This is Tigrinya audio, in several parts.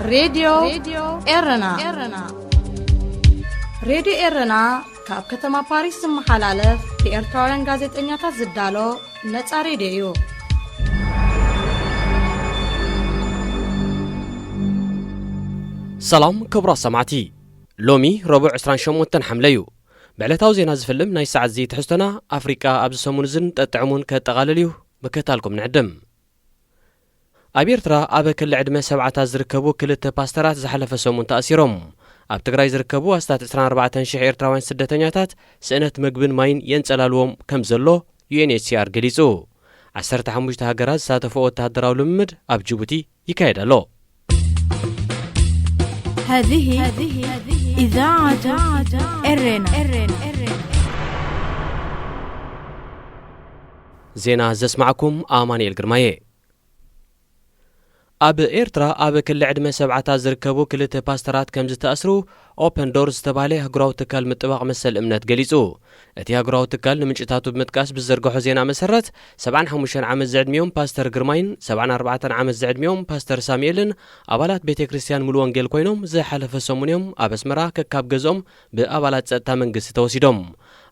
ሬድዮ ኤረና። ሬድዮ ኤረና ካብ ከተማ ፓሪስ ዝመሓላለፍ ብኤርትራውያን ጋዜጠኛታት ዝዳሎ ነጻ ሬድዮ እዩ። ሰላም ክቡራት ሰማዕቲ፣ ሎሚ ረቡዕ ዕስራን ሸሞንተን ሓምለ እዩ። ብዕለታዊ ዜና ዝፍልም ናይ ሰዓት እዚ ትሕዝቶና ኣፍሪቃ ኣብዚ ሰሙን እዝን ጠጥዕሙን ከጠቓልል እዩ። ምክትታልኩም ንዕድም። ኣብ ኤርትራ ኣብ ክሊ ዕድመ ሰብዓታት ዝርከቡ ክልተ ፓስተራት ዝሓለፈ ሰሙን ተኣሲሮም። ኣብ ትግራይ ዝርከቡ ኣስታት ዕስራን ኣርባዕተን ሽሕ ኤርትራውያን ስደተኛታት ስእነት ምግብን ማይን የንጸላልዎም ከም ዘሎ ዩ ኤን ኤች ሲ ኣር ገሊጹ። ዓሰርተ ሓሙሽተ ሃገራት ዝሳተፈኦ ወተሃደራዊ ልምምድ ኣብ ጅቡቲ ይካየድ ኣሎ። هذه إذاعة إرنا. ዜና ዘስማዕኩም ኣማኑኤል ግርማየ። ኣብ ኤርትራ ኣብ ክሊ ዕድመ ሰብዓታት ዝርከቡ ክልተ ፓስተራት ከም ዝተኣስሩ ኦፐን ዶርስ ዝተባህለ ኣህጉራዊ ትካል ምጥባቕ መሰል እምነት ገሊጹ። እቲ ኣህጉራዊ ትካል ንምንጭታቱ ብምጥቃስ ብዝዘርግሖ ዜና መሰረት፣ ሰብዓን ሓሙሽተን ዓመት ዝዕድሚኦም ፓስተር ግርማይን ሰብዓን ኣርባዕተን ዓመት ዝዕድሚኦም ፓስተር ሳሙኤልን ኣባላት ቤተ ክርስቲያን ሙሉ ወንጌል ኮይኖም ዝሓለፈ ሰሙን እዮም ኣብ ኣስመራ ከካብ ገዝኦም ብኣባላት ጸጥታ መንግስቲ ተወሲዶም።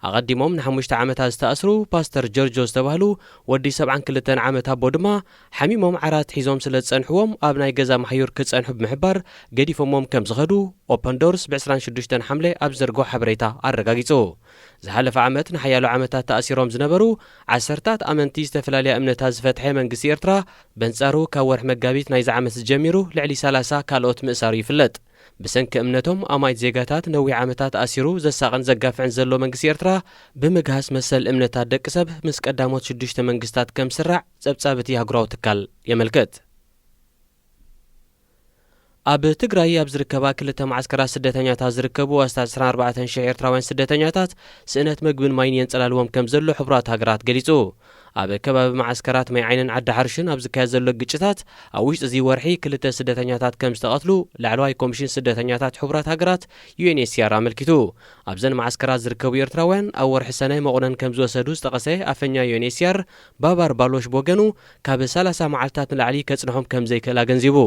ኣቐዲሞም ንሓሙሽተ ዓመታት ዝተኣስሩ ፓስተር ጆርጆ ዝተባህሉ ወዲ ሰብዓን ክልተን ዓመት ኣቦ ድማ ሓሚሞም ዓራት ሒዞም ስለ ዝጸንሕዎም ኣብ ናይ ገዛ ማሕዩር ክጸንሑ ብምሕባር ገዲፎሞም ከም ዝኸዱ ኦፐን ዶርስ ብ ዕስራን ሽዱሽተን ሓምለ ኣብ ዝዘርግሖ ሓበሬታ ኣረጋጊጹ። ዝሓለፈ ዓመት ንሓያሎ ዓመታት ተኣሲሮም ዝነበሩ ዓሰርታት ኣመንቲ ዝተፈላለያ እምነታት ዝፈትሐ መንግስቲ ኤርትራ በንጻሩ ካብ ወርሒ መጋቢት ናይዚ ዓመት ዝጀሚሩ ልዕሊ ሰላሳ ካልኦት ምእሳሩ ይፍለጥ። ብሰንኪ እምነቶም ኣማኢት ዜጋታት ነዊሕ ዓመታት ኣሲሩ ዘሳቕን ዘጋፍዕን ዘሎ መንግስቲ ኤርትራ ብምግሃስ መሰል እምነታት ደቂ ሰብ ምስ ቀዳሞት ሽዱሽተ መንግስታት ከም ዝስራዕ ጸብጻብ እቲ ኣህጉራዊ ትካል የመልክት። ኣብ ትግራይ ኣብ ዝርከባ ክልተ መዓስከራት ስደተኛታት ዝርከቡ ኣስታት ዕስራን ኣርባዕተን ሽሕ ኤርትራውያን ስደተኛታት ስእነት ምግብን ማይን የንጸላልዎም ከም ዘሎ ሕቡራት ሃገራት ገሊጹ። ኣብ ከባቢ መዓስከራት ማይ ዓይንን ዓዲ ሓርሽን ኣብ ዝካየድ ዘሎ ግጭታት ኣብ ውሽጢ እዚ ወርሒ ክልተ ስደተኛታት ከም ዝተቐትሉ ላዕለዋይ ኮሚሽን ስደተኛታት ሕቡራት ሃገራት ዩ ኤን ኤች ሲ ኣር ኣመልኪቱ። ኣብዘን መዓስከራት ዝርከቡ ኤርትራውያን ኣብ ወርሒ ሰነ መቑነን ከም ዝወሰዱ ዝጠቐሰ ኣፈኛ ዩ ኤን ኤች ሲ ኣር ባባር ባሎሽ ብወገኑ ካብ ሰላሳ መዓልታት ንላዕሊ ከጽንሖም ከም ዘይክእል ኣገንዚቡ።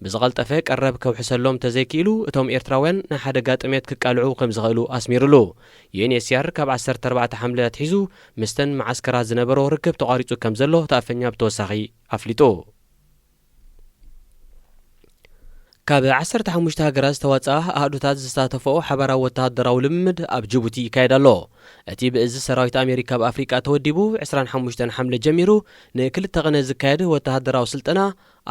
ብዝቐልጠፈ ቀረብ ከውሕሰሎም ተዘይክኢሉ እቶም ኤርትራውያን ንሓደጋ ጥሜት ክቃልዑ ከም ዝኽእሉ ኣስሚሩሉ። ዩ ኤን ኤች ሲ ኣር ካብ ዓሰርተ ኣርባዕተ ሓምለ ኣትሒዙ ምስተን መዓስከራት ዝነበሮ ርክብ ተቋሪጹ ከም ዘሎ እቲ ኣፈኛ ብተወሳኺ ኣፍሊጡ። ካብ ዓሰርተ ሓሙሽተ ሃገራት ዝተዋጽኣ ኣሃዱታት ዝሳተፈኦ ሓባራዊ ወተሃደራዊ ልምምድ ኣብ ጅቡቲ ይካየድ ኣሎ። እቲ ብእዚ ሰራዊት ኣሜሪካ ኣብ ኣፍሪቃ ተወዲቡ ዕስራን ሓሙሽተን ሓምለ ጀሚሩ ንክልተ ቕነ ዝካየድ ወተሃደራዊ ስልጠና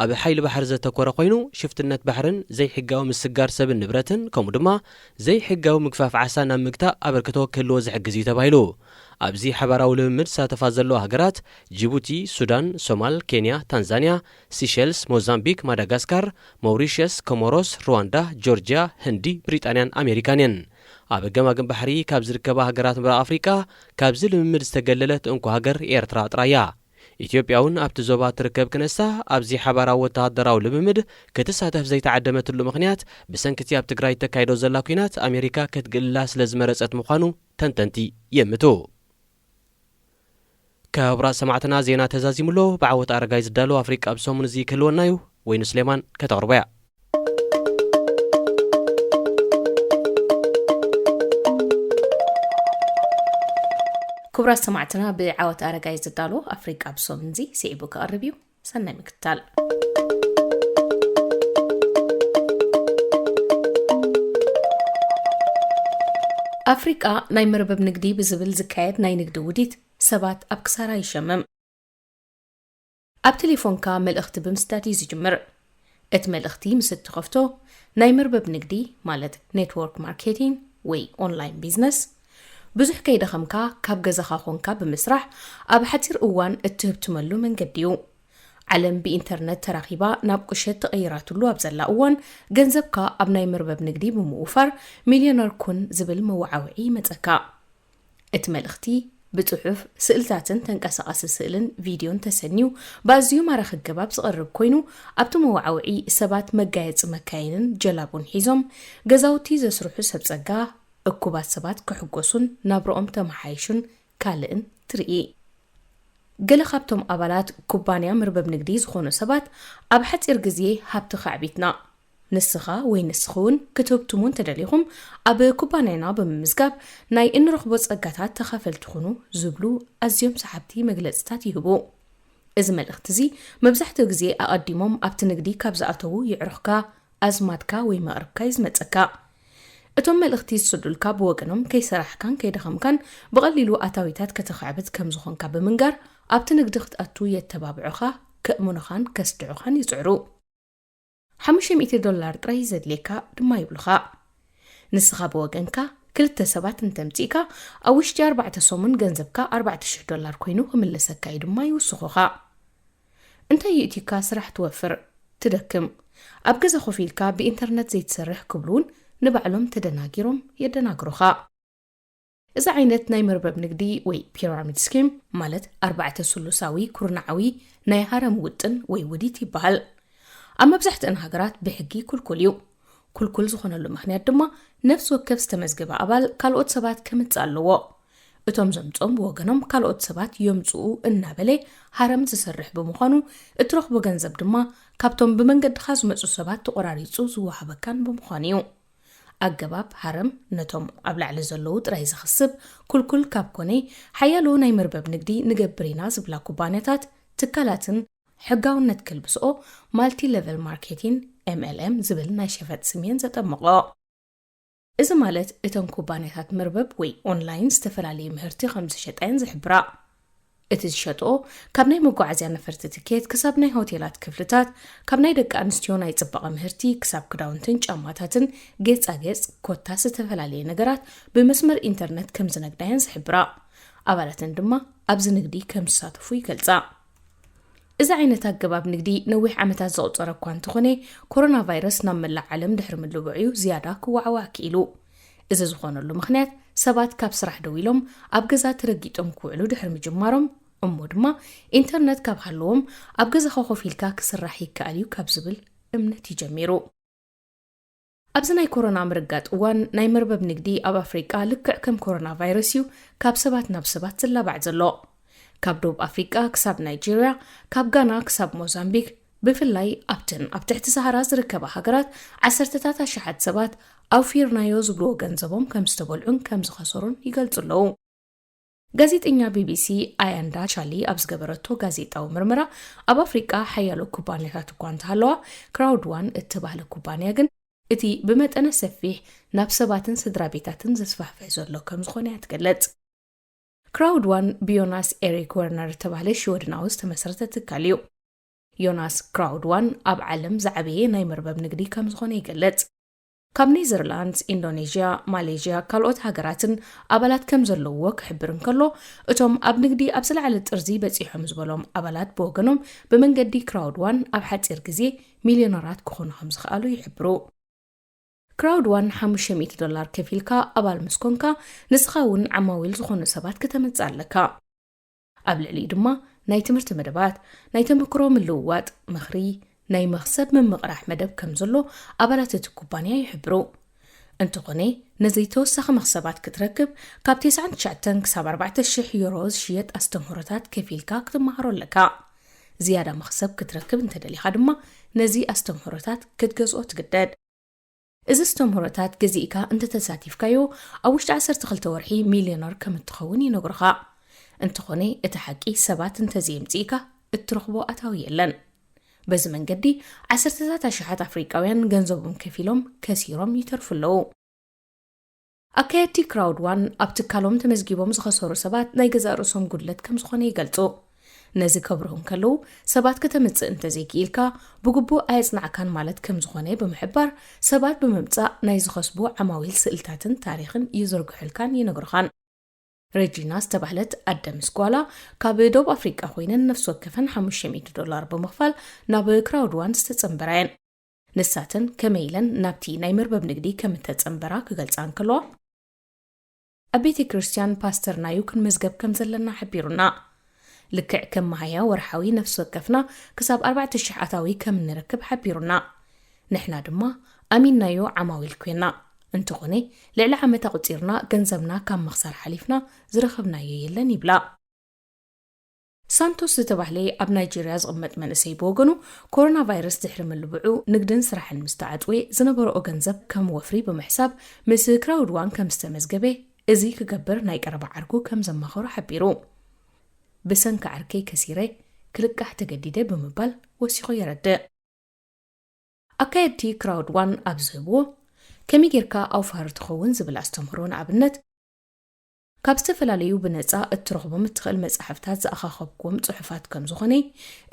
ኣብ ሓይሊ ባሕሪ ዘተኮረ ኮይኑ ሽፍትነት ባሕርን ዘይሕጋዊ ምስጋር ሰብን ንብረትን ከምኡ ድማ ዘይሕጋዊ ምግፋፍ ዓሳ ናብ ምግታእ ኣበርክቶ ክህልዎ ዝሕግዝ እዩ ተባሂሉ። ኣብዚ ሓባራዊ ልምምድ ዝሳተፋ ዘለዋ ሃገራት ጅቡቲ፣ ሱዳን፣ ሶማል፣ ኬንያ፣ ታንዛንያ፣ ሲሸልስ፣ ሞዛምቢክ፣ ማዳጋስካር፣ ሞውሪሸስ፣ ኮሞሮስ፣ ሩዋንዳ፣ ጆርጅያ፣ ህንዲ፣ ብሪጣንያን ኣሜሪካን እየን። ኣብ ገማግም ባሕሪ ካብ ዝርከባ ሃገራት ምብራቕ ኣፍሪቃ ካብዚ ልምምድ ዝተገለለት እንኮ ሃገር ኤርትራ ጥራይ እያ። ኢትዮጵያ እውን ኣብቲ ዞባ ትርከብ ክነሳ ኣብዚ ሓባራዊ ወተሃደራዊ ልምምድ ክትሳተፍ ዘይተዓደመትሉ ምኽንያት ብሰንኪ እቲ ኣብ ትግራይ ተካይዶ ዘላ ኲናት ኣሜሪካ ክትግልላ ስለ ዝመረጸት ምዃኑ ተንተንቲ የምቱ። ክቡራት ሰማዕትና ዜና ተዛዚሙ ኣሎ። ብዓወት ኣረጋይ ዝዳሎ ኣፍሪቃ ኣብ ሰሙን እዚ ክህልወና እዩ። ወይኑ ስሌማን ከተቕርቦ እያ። ክቡራት ሰማዕትና ብዓወት ኣረጋይ ዝዳሎ ኣፍሪቃ ኣብ ሰሙን እዚ ስዒቡ ክቐርብ እዩ። ሰናይ ምክትታል። ኣፍሪቃ ናይ መርበብ ንግዲ ብዝብል ዝካየድ ናይ ንግዲ ውዲት ሰባት ኣብ ክሳራ ይሸምም። ኣብ ቴሌፎንካ መልእኽቲ ብምስዳድ እዩ ዝጅምር። እቲ መልእኽቲ ምስ እትኸፍቶ ናይ መርበብ ንግዲ ማለት ኔትወርክ ማርኬቲንግ ወይ ኦንላይን ቢዝነስ ብዙሕ ከይደኸምካ ካብ ገዛኻ ኾንካ ብምስራሕ ኣብ ሓፂር እዋን እትህብትመሉ መንገዲ እዩ። ዓለም ብኢንተርነት ተራኺባ ናብ ቁሸት ተቐይራትሉ ኣብ ዘላ እዋን ገንዘብካ ኣብ ናይ መርበብ ንግዲ ብምውፋር ሚልዮነር ኩን ዝብል መወዓውዒ ይመፀካ። እቲ መልእኽቲ ብጽሑፍ፣ ስእልታትን ተንቀሳቓሲ ስእልን ቪድዮን ተሰንዩ ብኣዝዩ ማራኺ ኣገባብ ዝቐርብ ኮይኑ ኣብቲ መወዓውዒ ሰባት መጋየጺ መካይንን ጀላቡን ሒዞም ገዛውቲ ዘስርሑ ሰብ ጸጋ እኩባት ሰባት ክሕጎሱን ናብርኦም ተመሓይሹን ካልእን ትርኢ። ገለ ካብቶም ኣባላት ኩባንያ መርበብ ንግዲ ዝኾኑ ሰባት ኣብ ሓጺር ግዜ ሃብቲ ከዕቢትና ንስኻ ወይ ንስኺ እውን ክትህብትሙ እንተደሊኹም፣ ኣብ ኩባንያና ብምምዝጋብ ናይ እንረኽቦ ጸጋታት ተኻፈልቲ ኩኑ ዝብሉ ኣዝዮም ሰሓብቲ መግለጽታት ይህቡ። እዚ መልእኽቲ እዚ መብዛሕትኡ ግዜ ኣቐዲሞም ኣብቲ ንግዲ ካብ ዝኣተዉ የዕሩኽካ፣ ኣዝማድካ ወይ መቕርብካ እዩ ዝመጸካ። እቶም መልእኽቲ ዝሰዱልካ ብወገኖም ከይሰራሕካን ከይደኸምካን ብቐሊሉ ኣታዊታት ከተኻዕብት ከም ዝኾንካ ብምንጋር ኣብቲ ንግዲ ክትኣቱ የተባብዑኻ፣ ከእምኑኻን ከስድዑኻን ይጽዕሩ። ሓሙሽተ ሚእቲ ዶላር ጥራይ ዘድልየካ ድማ ይብሉኻ። ንስኻ ብወገንካ ክልተ ሰባት እንተምጺእካ ኣብ ውሽጢ ኣርባዕተ ሰሙን ገንዘብካ ኣርባዕተ ሽሕ ዶላር ኮይኑ ክምለሰካ እዩ ድማ ይውስኹኻ። እንታይ ይእትዩካ ስራሕ ትወፍር፣ ትደክም፣ ኣብ ገዛ ኮፍ ኢልካ ብኢንተርነት ዘይትሰርሕ ክብሉ እውን ንባዕሎም ተደናጊሮም የደናግሩኻ። እዚ ዓይነት ናይ መርበብ ንግዲ ወይ ፒራሚድ ስኪም ማለት ኣርባዕተ ስሉሳዊ ኩርናዓዊ ናይ ሃረም ውጥን ወይ ውዲት ይበሃል። ኣብ መብዛሕትአን ሃገራት ብሕጊ ኩልኩል እዩ። ኩልኩል ዝኾነሉ ምኽንያት ድማ ነፍሲ ወከፍ ዝተመዝገበ ኣባል ካልኦት ሰባት ከምጽእ ኣለዎ። እቶም ዘምጽኦም ብወገኖም ካልኦት ሰባት የምጽኡ እናበለ ሃረም ዝሰርሕ ብምዃኑ እትረኽቦ ገንዘብ ድማ ካብቶም ብመንገድኻ ዝመጹ ሰባት ተቖራሪጹ ዝወሃበካን ብምዃኑ እዩ። ኣገባብ ሃረም ነቶም ኣብ ላዕሊ ዘለዉ ጥራይ ዘኽስብ ኩልኩል ካብ ኮነ ሓያሎ ናይ መርበብ ንግዲ ንገብር ኢና ዝብላ ኩባንያታት ትካላትን ሕጋውነት ክልብስኦ ማልቲ ሌቨል ማርኬቲን MLM ዝብል ናይ ሸፈጥ ስም እየን ዘጠምቆ። እዚ ማለት እተን ኩባንያታት መርበብ ወይ ኦንላይን ዝተፈላለየ ምህርቲ ከም ዝሸጣ እየን ዝሕብራ። እቲ ዝሸጥኦ ካብ ናይ መጓዓዝያ ነፈርቲ ትኬት ክሳብ ናይ ሆቴላት ክፍልታት፣ ካብ ናይ ደቂ ኣንስትዮ ናይ ጽባቐ ምህርቲ ክሳብ ክዳውንትን ጫማታትን ጌጻጌጽ ኮታ ዝተፈላለየ ነገራት ብመስመር ኢንተርነት ከም ዝነግዳ እየን ዝሕብራ። ኣባላተን ድማ ኣብዚ ንግዲ ከም ዝሳተፉ ይገልጻ። እዚ ዓይነት ኣገባብ ንግዲ ነዊሕ ዓመታት ዘቑጸረ እኳ እንተኾነ፣ ኮሮና ቫይረስ ናብ መላእ ዓለም ድሕሪ ምልብዑ እዩ ዝያዳ ክወዓዋዕ ክኢሉ። እዚ ዝኾነሉ ምኽንያት ሰባት ካብ ስራሕ ደው ኢሎም ኣብ ገዛ ተረጊጦም ክውዕሉ ድሕሪ ምጅማሮም፣ እሞ ድማ ኢንተርነት ካብ ሃለዎም ኣብ ገዛኻ ኮፍ ኢልካ ክስራሕ ይከኣል እዩ ካብ ዝብል እምነት እዩ ጀሚሩ። ኣብዚ ናይ ኮሮና ምርጋጥ እዋን ናይ መርበብ ንግዲ ኣብ ኣፍሪቃ ልክዕ ከም ኮሮና ቫይረስ እዩ ካብ ሰባት ናብ ሰባት ዝላባዕ ዘሎ። ካብ ደቡብ ኣፍሪቃ ክሳብ ናይጄርያ፣ ካብ ጋና ክሳብ ሞዛምቢክ፣ ብፍላይ ኣብተን ኣብ ትሕቲ ሰሃራ ዝርከባ ሃገራት ዓሰርተታት ኣሽሓት ሰባት ኣውፊርናዮ ዝብልዎ ገንዘቦም ከም ዝተበልዑን ከም ዝኸሰሩን ይገልጹ ኣለዉ። ጋዜጠኛ ቢቢሲ ኣያንዳ ቻሊ ኣብ ዝገበረቶ ጋዜጣዊ ምርመራ፣ ኣብ ኣፍሪቃ ሓያሎ ኩባንያታት እኳ እንተሃለዋ፣ ክራውድ ዋን እተባህለ ኩባንያ ግን እቲ ብመጠነ ሰፊሕ ናብ ሰባትን ስድራ ቤታትን ዘስፋሕፍሕ ዘሎ ከም ዝኾነ እያ ትገልጽ። ክራውድ ዋን ብዮናስ ኤሪክ ወርነር እተባህለ ሽወደናዊ ዝተመስረተ ትካል እዩ። ዮናስ ክራውድ ዋን ኣብ ዓለም ዝዓበየ ናይ መርበብ ንግዲ ከም ዝኾነ ይገልጽ። ካብ ኔዘርላንድስ፣ ኢንዶኔዥያ፣ ማሌዥያ፣ ካልኦት ሃገራትን ኣባላት ከም ዘለውዎ ክሕብር እንከሎ፣ እቶም ኣብ ንግዲ ኣብ ዝለዓለ ጥርዚ በጺሖም ዝበሎም ኣባላት ብወገኖም ብመንገዲ ክራውድ ዋን ኣብ ሓጺር ግዜ ሚልዮነራት ክኾኑ ከም ዝኸኣሉ ይሕብሩ። ክራውድ ዋን ሓሙሽተ ሚእቲ ዶላር ከፊልካ ኣባል ምስ ኮንካ፣ ንስኻ እውን ዓማዊል ዝኾኑ ሰባት ክተምጽእ ኣለካ። ኣብ ልዕሊኡ ድማ ናይ ትምህርቲ መደባት፣ ናይ ተመክሮ ምልውዋጥ፣ ምኽሪ፣ ናይ መኽሰብ ምምቕራሕ መደብ ከም ዘሎ ኣባላት እቲ ኩባንያ ይሕብሩ። እንተኾነ፣ ነዚ ተወሳኺ መኽሰባት ክትረክብ፣ ካብ ተስዓን ትሽዓተን ክሳብ ኣርባዕተ ሽሕ ዩሮ ዝሽየጥ ኣስተምህሮታት ከፊልካ ክትመሃሮ ኣለካ። ዝያዳ መኽሰብ ክትረክብ እንተደሊኻ ድማ፣ ነዚ ኣስተምህሮታት ክትገዝኦ ትግደድ። እዚ ኣስተምህሮታት ገዚእካ እንተተሳቲፍካዮ፣ ኣብ ውሽጢ ዓሰርተ ክልተ ወርሒ ሚልዮነር ከም እትኸውን ይነግሩኻ። እንተኾነ፣ እቲ ሓቂ ሰባት እንተዘየምጽእካ እትረኽቦ ኣታዊ የለን። በዚ መንገዲ፣ ዓሰርተታት ኣሽሓት ኣፍሪቃውያን ገንዘቦም ከፊሎም ከሲሮም ይተርፉ ኣለዉ። ኣካየድቲ ክራውድ ዋን ኣብ ትካሎም ተመዝጊቦም ዝኸሰሩ ሰባት ናይ ገዛእ ርእሶም ጉድለት ከም ዝኾነ ይገልጹ። ነዚ ከብርሁ እንከለዉ፣ ሰባት ከተምጽእ እንተዘይክኢልካ፣ ብግቡእ ኣየጽናዕካን ማለት ከም ዝኾነ ብምሕባር፣ ሰባት ብምምጻእ ናይ ዝኸስቡ ዓማዊል ስእልታትን ታሪኽን ይዝርግሑልካን ይነግሩኻን። ሬጂና ዝተባህለት ኣደ ምስ ጓላ ካብ ደቡብ ኣፍሪቃ ኮይነን ነፍሲ ወከፈን ሓሙሽተ ሚእቲ ዶላር ብምኽፋል ናብ ክራውድ ዋን ዝተጸንበራ እየን። ንሳተን ከመይ ኢለን ናብቲ ናይ መርበብ ንግዲ ከም እተጸንበራ ክገልጻ እንከለዋ፣ ኣብ ቤተ ክርስቲያን ፓስተርና እዩ ክንምዝገብ ከም ዘለና ሓቢሩና። ልክዕ ከም መሃያ ወርሓዊ ነፍሲ ወከፍና ክሳብ ኣርባዕተ ሽሕ ኣታዊ ከም እንረክብ ሓቢሩና። ንሕና ድማ ኣሚንናዮ ዓማዊል ኮይና። እንተኾነ፣ ልዕሊ ዓመት ኣቑጺርና ገንዘብና ካብ ምኽሳር ሓሊፍና ዝረኸብናዮ የለን ይብላ። ሳንቶስ ዝተባህለ ኣብ ናይጄርያ ዝቕመጥ መንእሰይ ብወገኑ፣ ኮሮና ቫይረስ ድሕሪ ምልብዑ ንግድን ስራሕን ምስ ተዓጽወ ዝነበረኦ ገንዘብ ከም ወፍሪ ብምሕሳብ ምስ ክራውድ ዋን ከም ዝተመዝገበ፣ እዚ ክገብር ናይ ቀረባ ዓርኩ ከም ዘማኸሮ ሓቢሩ። "ብሰንኪ ዓርከይ ከሲረ፣ ክልቃሕ ተገዲደ" ብምባል ወሲኹ የረድእ። ኣካየድቲ ክራውድ ዋን ኣብ ዝህብዎ "ከመይ ጌርካ ኣውፋሪ ትኸውን?" ዝብል ኣስተምህሮ ንኣብነት፣ ካብ ዝተፈላለዩ ብነጻ እትረኽቦም እትኽእል መጻሕፍታት ዝኣኻኸብኩዎም ጽሑፋት ከም ዝኾነ፣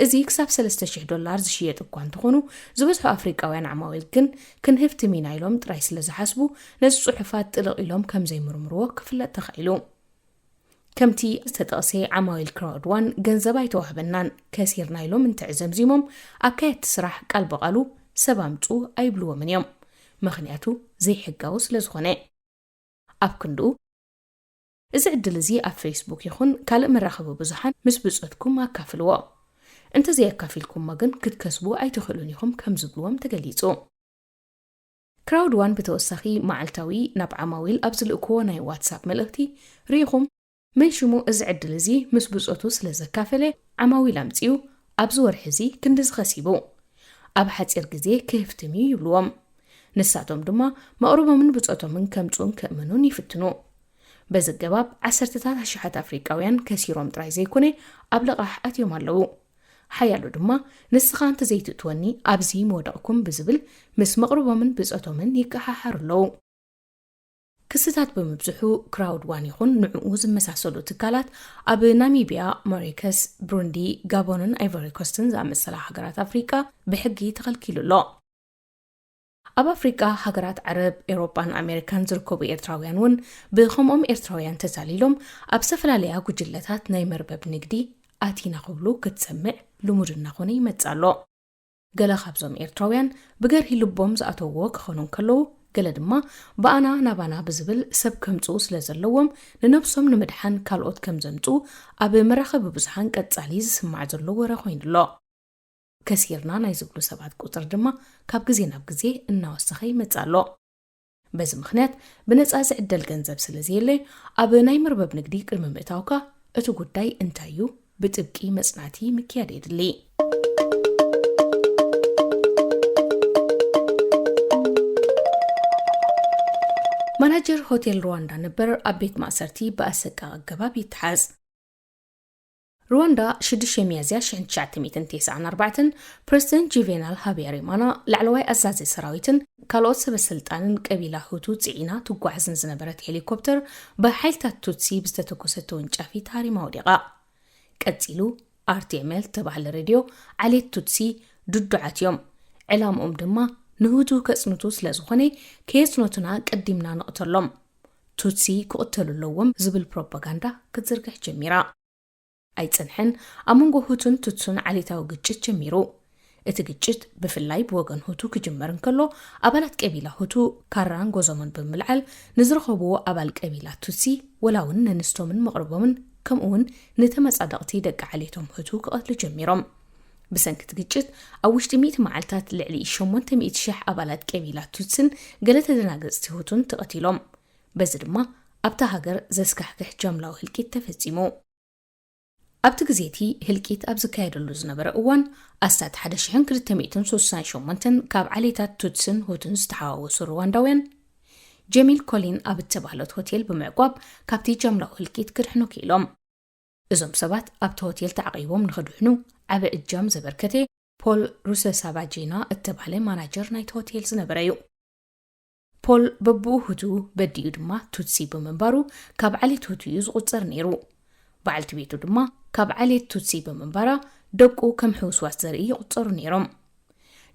እዚ ክሳብ ሰለስተ ሽሕ ዶላር ዝሽየጥ እኳ እንተኾኑ፣ ዝበዝሑ ኣፍሪቃውያን ዓማዊል ግን ክንህብትም ኢና ኢሎም ጥራይ ስለ ዝሓስቡ፣ ነዚ ጽሑፋት ጥልቕ ኢሎም ከም ዘይምርምርዎ ክፍለጥ ተኻኢሉ። ከምቲ ዝተጠቕሰ፣ ዓማዊል ክራውድ ዋን ገንዘብ ኣይተዋህበናን፣ ከሲርና ኢሎም እንተዕዘምዚሞም፣ ኣካየድቲ ስራሕ ቃል ብቓሉ "ሰብ ኣምጹ" ኣይብልዎምን እዮም። ምኽንያቱ ዘይሕጋዊ ስለ ዝኾነ። ኣብ ክንድኡ፣ እዚ ዕድል እዚ ኣብ ፌስቡክ ይኹን ካልእ መራኸቢ ብዙሓን ምስ ብጾትኩም ኣካፍልዎ። እንተዘይኣካፊልኩሞ ግን ክትከስቡ ኣይትኽእሉን ኢኹም ከም ዝብልዎም ተገሊጹ። ክራውድ ዋን ብተወሳኺ መዓልታዊ ናብ ዓማዊል ኣብ ዝልእክዎ ናይ ዋትሳፕ መልእኽቲ ርኢኹም፣ መን ሽሙ እዚ ዕድል እዚ ምስ ብጾቱ ስለ ዘካፈለ ዓማዊል ኣምጺኡ፣ ኣብዚ ወርሒ እዚ ክንድዚ ከሲቡ፣ ኣብ ሓጺር ግዜ ክህፍትም እዩ ይብልዎም። ንሳቶም ድማ መቕርቦምን ብጾቶምን ከምጽኡን ከእምኑን ይፍትኑ። በዚ ኣገባብ ዓሰርተታት ኣሽሓት ኣፍሪቃውያን ከሲሮም ጥራይ ዘይኮነ፣ ኣብ ልቓሕ ኣትዮም ኣለዉ። ሓያሎ ድማ "ንስኻ እንተዘይትእትወኒ ኣብዚ ምወደቕኩም" ብዝብል ምስ መቕርቦምን ብጾቶምን ይቀሓሓሩ ኣለዉ። ክስታት ብምብዝሑ ክራውድ ዋን ይኹን ንዕኡ ዝመሳሰሉ ትካላት ኣብ ናሚብያ፣ ሞሪከስ፣ ብሩንዲ፣ ጋቦንን ኣይቮሪ ኮስትን ዝኣመሰላ ሃገራት ኣፍሪቃ ብሕጊ ተኸልኪሉ ኣሎ። ኣብ ኣፍሪቃ፣ ሃገራት ዓረብ፣ ኤውሮጳን ኣሜሪካን ዝርከቡ ኤርትራውያን እውን ብኸምኦም ኤርትራውያን ተታሊሎም ኣብ ዝተፈላለያ ጉጅለታት ናይ መርበብ ንግዲ ኣቲና ክብሉ ክትሰምዕ ልሙድ እናኾነ ይመጽእ ኣሎ። ገለ ካብዞም ኤርትራውያን ብገርሂ ልቦም ዝኣተውዎ ክኾኑ እንከለዉ፣ ገለ ድማ ብኣና ናባና ብዝብል ሰብ ከምጽኡ ስለ ዘለዎም፣ ንነብሶም ንምድሓን ካልኦት ከም ዘምጽኡ ኣብ መራኸቢ ብዙሓን ቀጻሊ ዝስማዕ ዘሎ ወረ ኮይኑ ኣሎ። ከሲርና ናይ ዝብሉ ሰባት ቁጽሪ ድማ ካብ ግዜ ናብ ግዜ እናወሰኸ ይመጽእ ኣሎ። በዚ ምኽንያት ብነጻ ዝዕደል ገንዘብ ስለ ዘየለ፣ ኣብ ናይ መርበብ ንግዲ ቅድሚ ምእታውካ እቲ ጉዳይ እንታይ እዩ ብጥብቂ መጽናዕቲ ምክያድ የድሊ። ማናጀር ሆቴል ሩዋንዳ ነበር ኣብ ቤት ማእሰርቲ ብኣሰቃቂ ኣገባብ ይተሓዝ። ሩዋንዳ፣ ሽዱሽተ ሚያዝያ ሽሕን ትሽዓተ ሚእትን ተስዓን ኣርባዕተን፣ ፕረዚደንት ጁቬናል ሃብያሪማና፣ ላዕለዋይ ኣዛዚ ሰራዊትን ካልኦት ሰበ ስልጣንን ቀቢላ ሁቱ ጽዒና ትጓዓዝ ንዝነበረት ሄሊኮፕተር ብሓይልታት ቱትሲ ብዝተተኮሰ ተወንጫፊ ተሃሪማ ወዲቓ። ቀጺሉ፣ ኣርቲኤምኤል ዝተባህለ ሬድዮ፣ "ዓሌት ቱትሲ ድዱዓት እዮም፣ ዕላምኦም ድማ ንሁቱ ከጽንቱ ስለ ዝኾነ፣ ከየጽነቱና ቀዲምና ንቕተሎም፣ ቱትሲ ክቕተሉ ኣለዎም" ዝብል ፕሮፓጋንዳ ክትዝርግሕ ጀሚራ። ኣይጸንሐን፣ ኣብ መንጎ ሁቱን ቱትሱን ዓሌታዊ ግጭት ጀሚሩ። እቲ ግጭት ብፍላይ ብወገን ሁቱ ክጅመር እንከሎ፣ ኣባላት ቀቢላ ሁቱ ካራን ጎዞሞን ብምልዓል፣ ንዝረኸብዎ ኣባል ቀቢላ ቱትሲ፣ ወላ እውን ነንስቶምን መቕርቦምን፣ ከምኡ እውን ንተመጻደቕቲ ደቂ ዓሌቶም ሁቱ ክቐትሉ ጀሚሮም። ብሰንኪ እቲ ግጭት፣ ኣብ ውሽጢ ሚእቲ መዓልታት ልዕሊ ሸሞንተ ሚእቲ ሽሕ ኣባላት ቀቢላ ቱትስን ገለ ተደናገጽቲ ሁቱን ተቐቲሎም። በዚ ድማ ኣብታ ሃገር ዘስካሕክሕ ጃምላዊ ህልቂት ተፈጺሙ። ኣብቲ ግዜ እቲ ህልቂት ኣብ ዝካየደሉ ዝነበረ እዋን፣ ኣስታት ሓደ ሽሕን ክልተ ሚእትን ስሳን ሸሞንተን ካብ ዓሌታት ቱትስን ሁቱን ዝተሓዋወሱ ሩዋንዳውያን፣ ጀሚል ኮሊን ኣብ እተባህለት ሆቴል ብምዕቋብ ካብቲ ጃምላዊ ህልቂት ክድሕኑ ክኢሎም። እዞም ሰባት ኣብቲ ሆቴል ተዓቒቦም ንኽድሕኑ ዓቢ እጃም ዘበርከተ ፖል ሩሰሳባጂና እተባህለ ማናጀር ናይቲ ሆቴል ዝነበረ እዩ። ፖል በብኡ ሁቱ በዲኡ ድማ ቱትሲ ብምንባሩ ካብ ዓሌት ሁቱ እዩ ዝቑጸር ነይሩ። በዓልቲ ቤቱ ድማ ካብ ዓሌት ቱትሲ ብምንባራ ደቁ ከም ሕውስዋስ ዘርኢ ይቑጸሩ ነይሮም።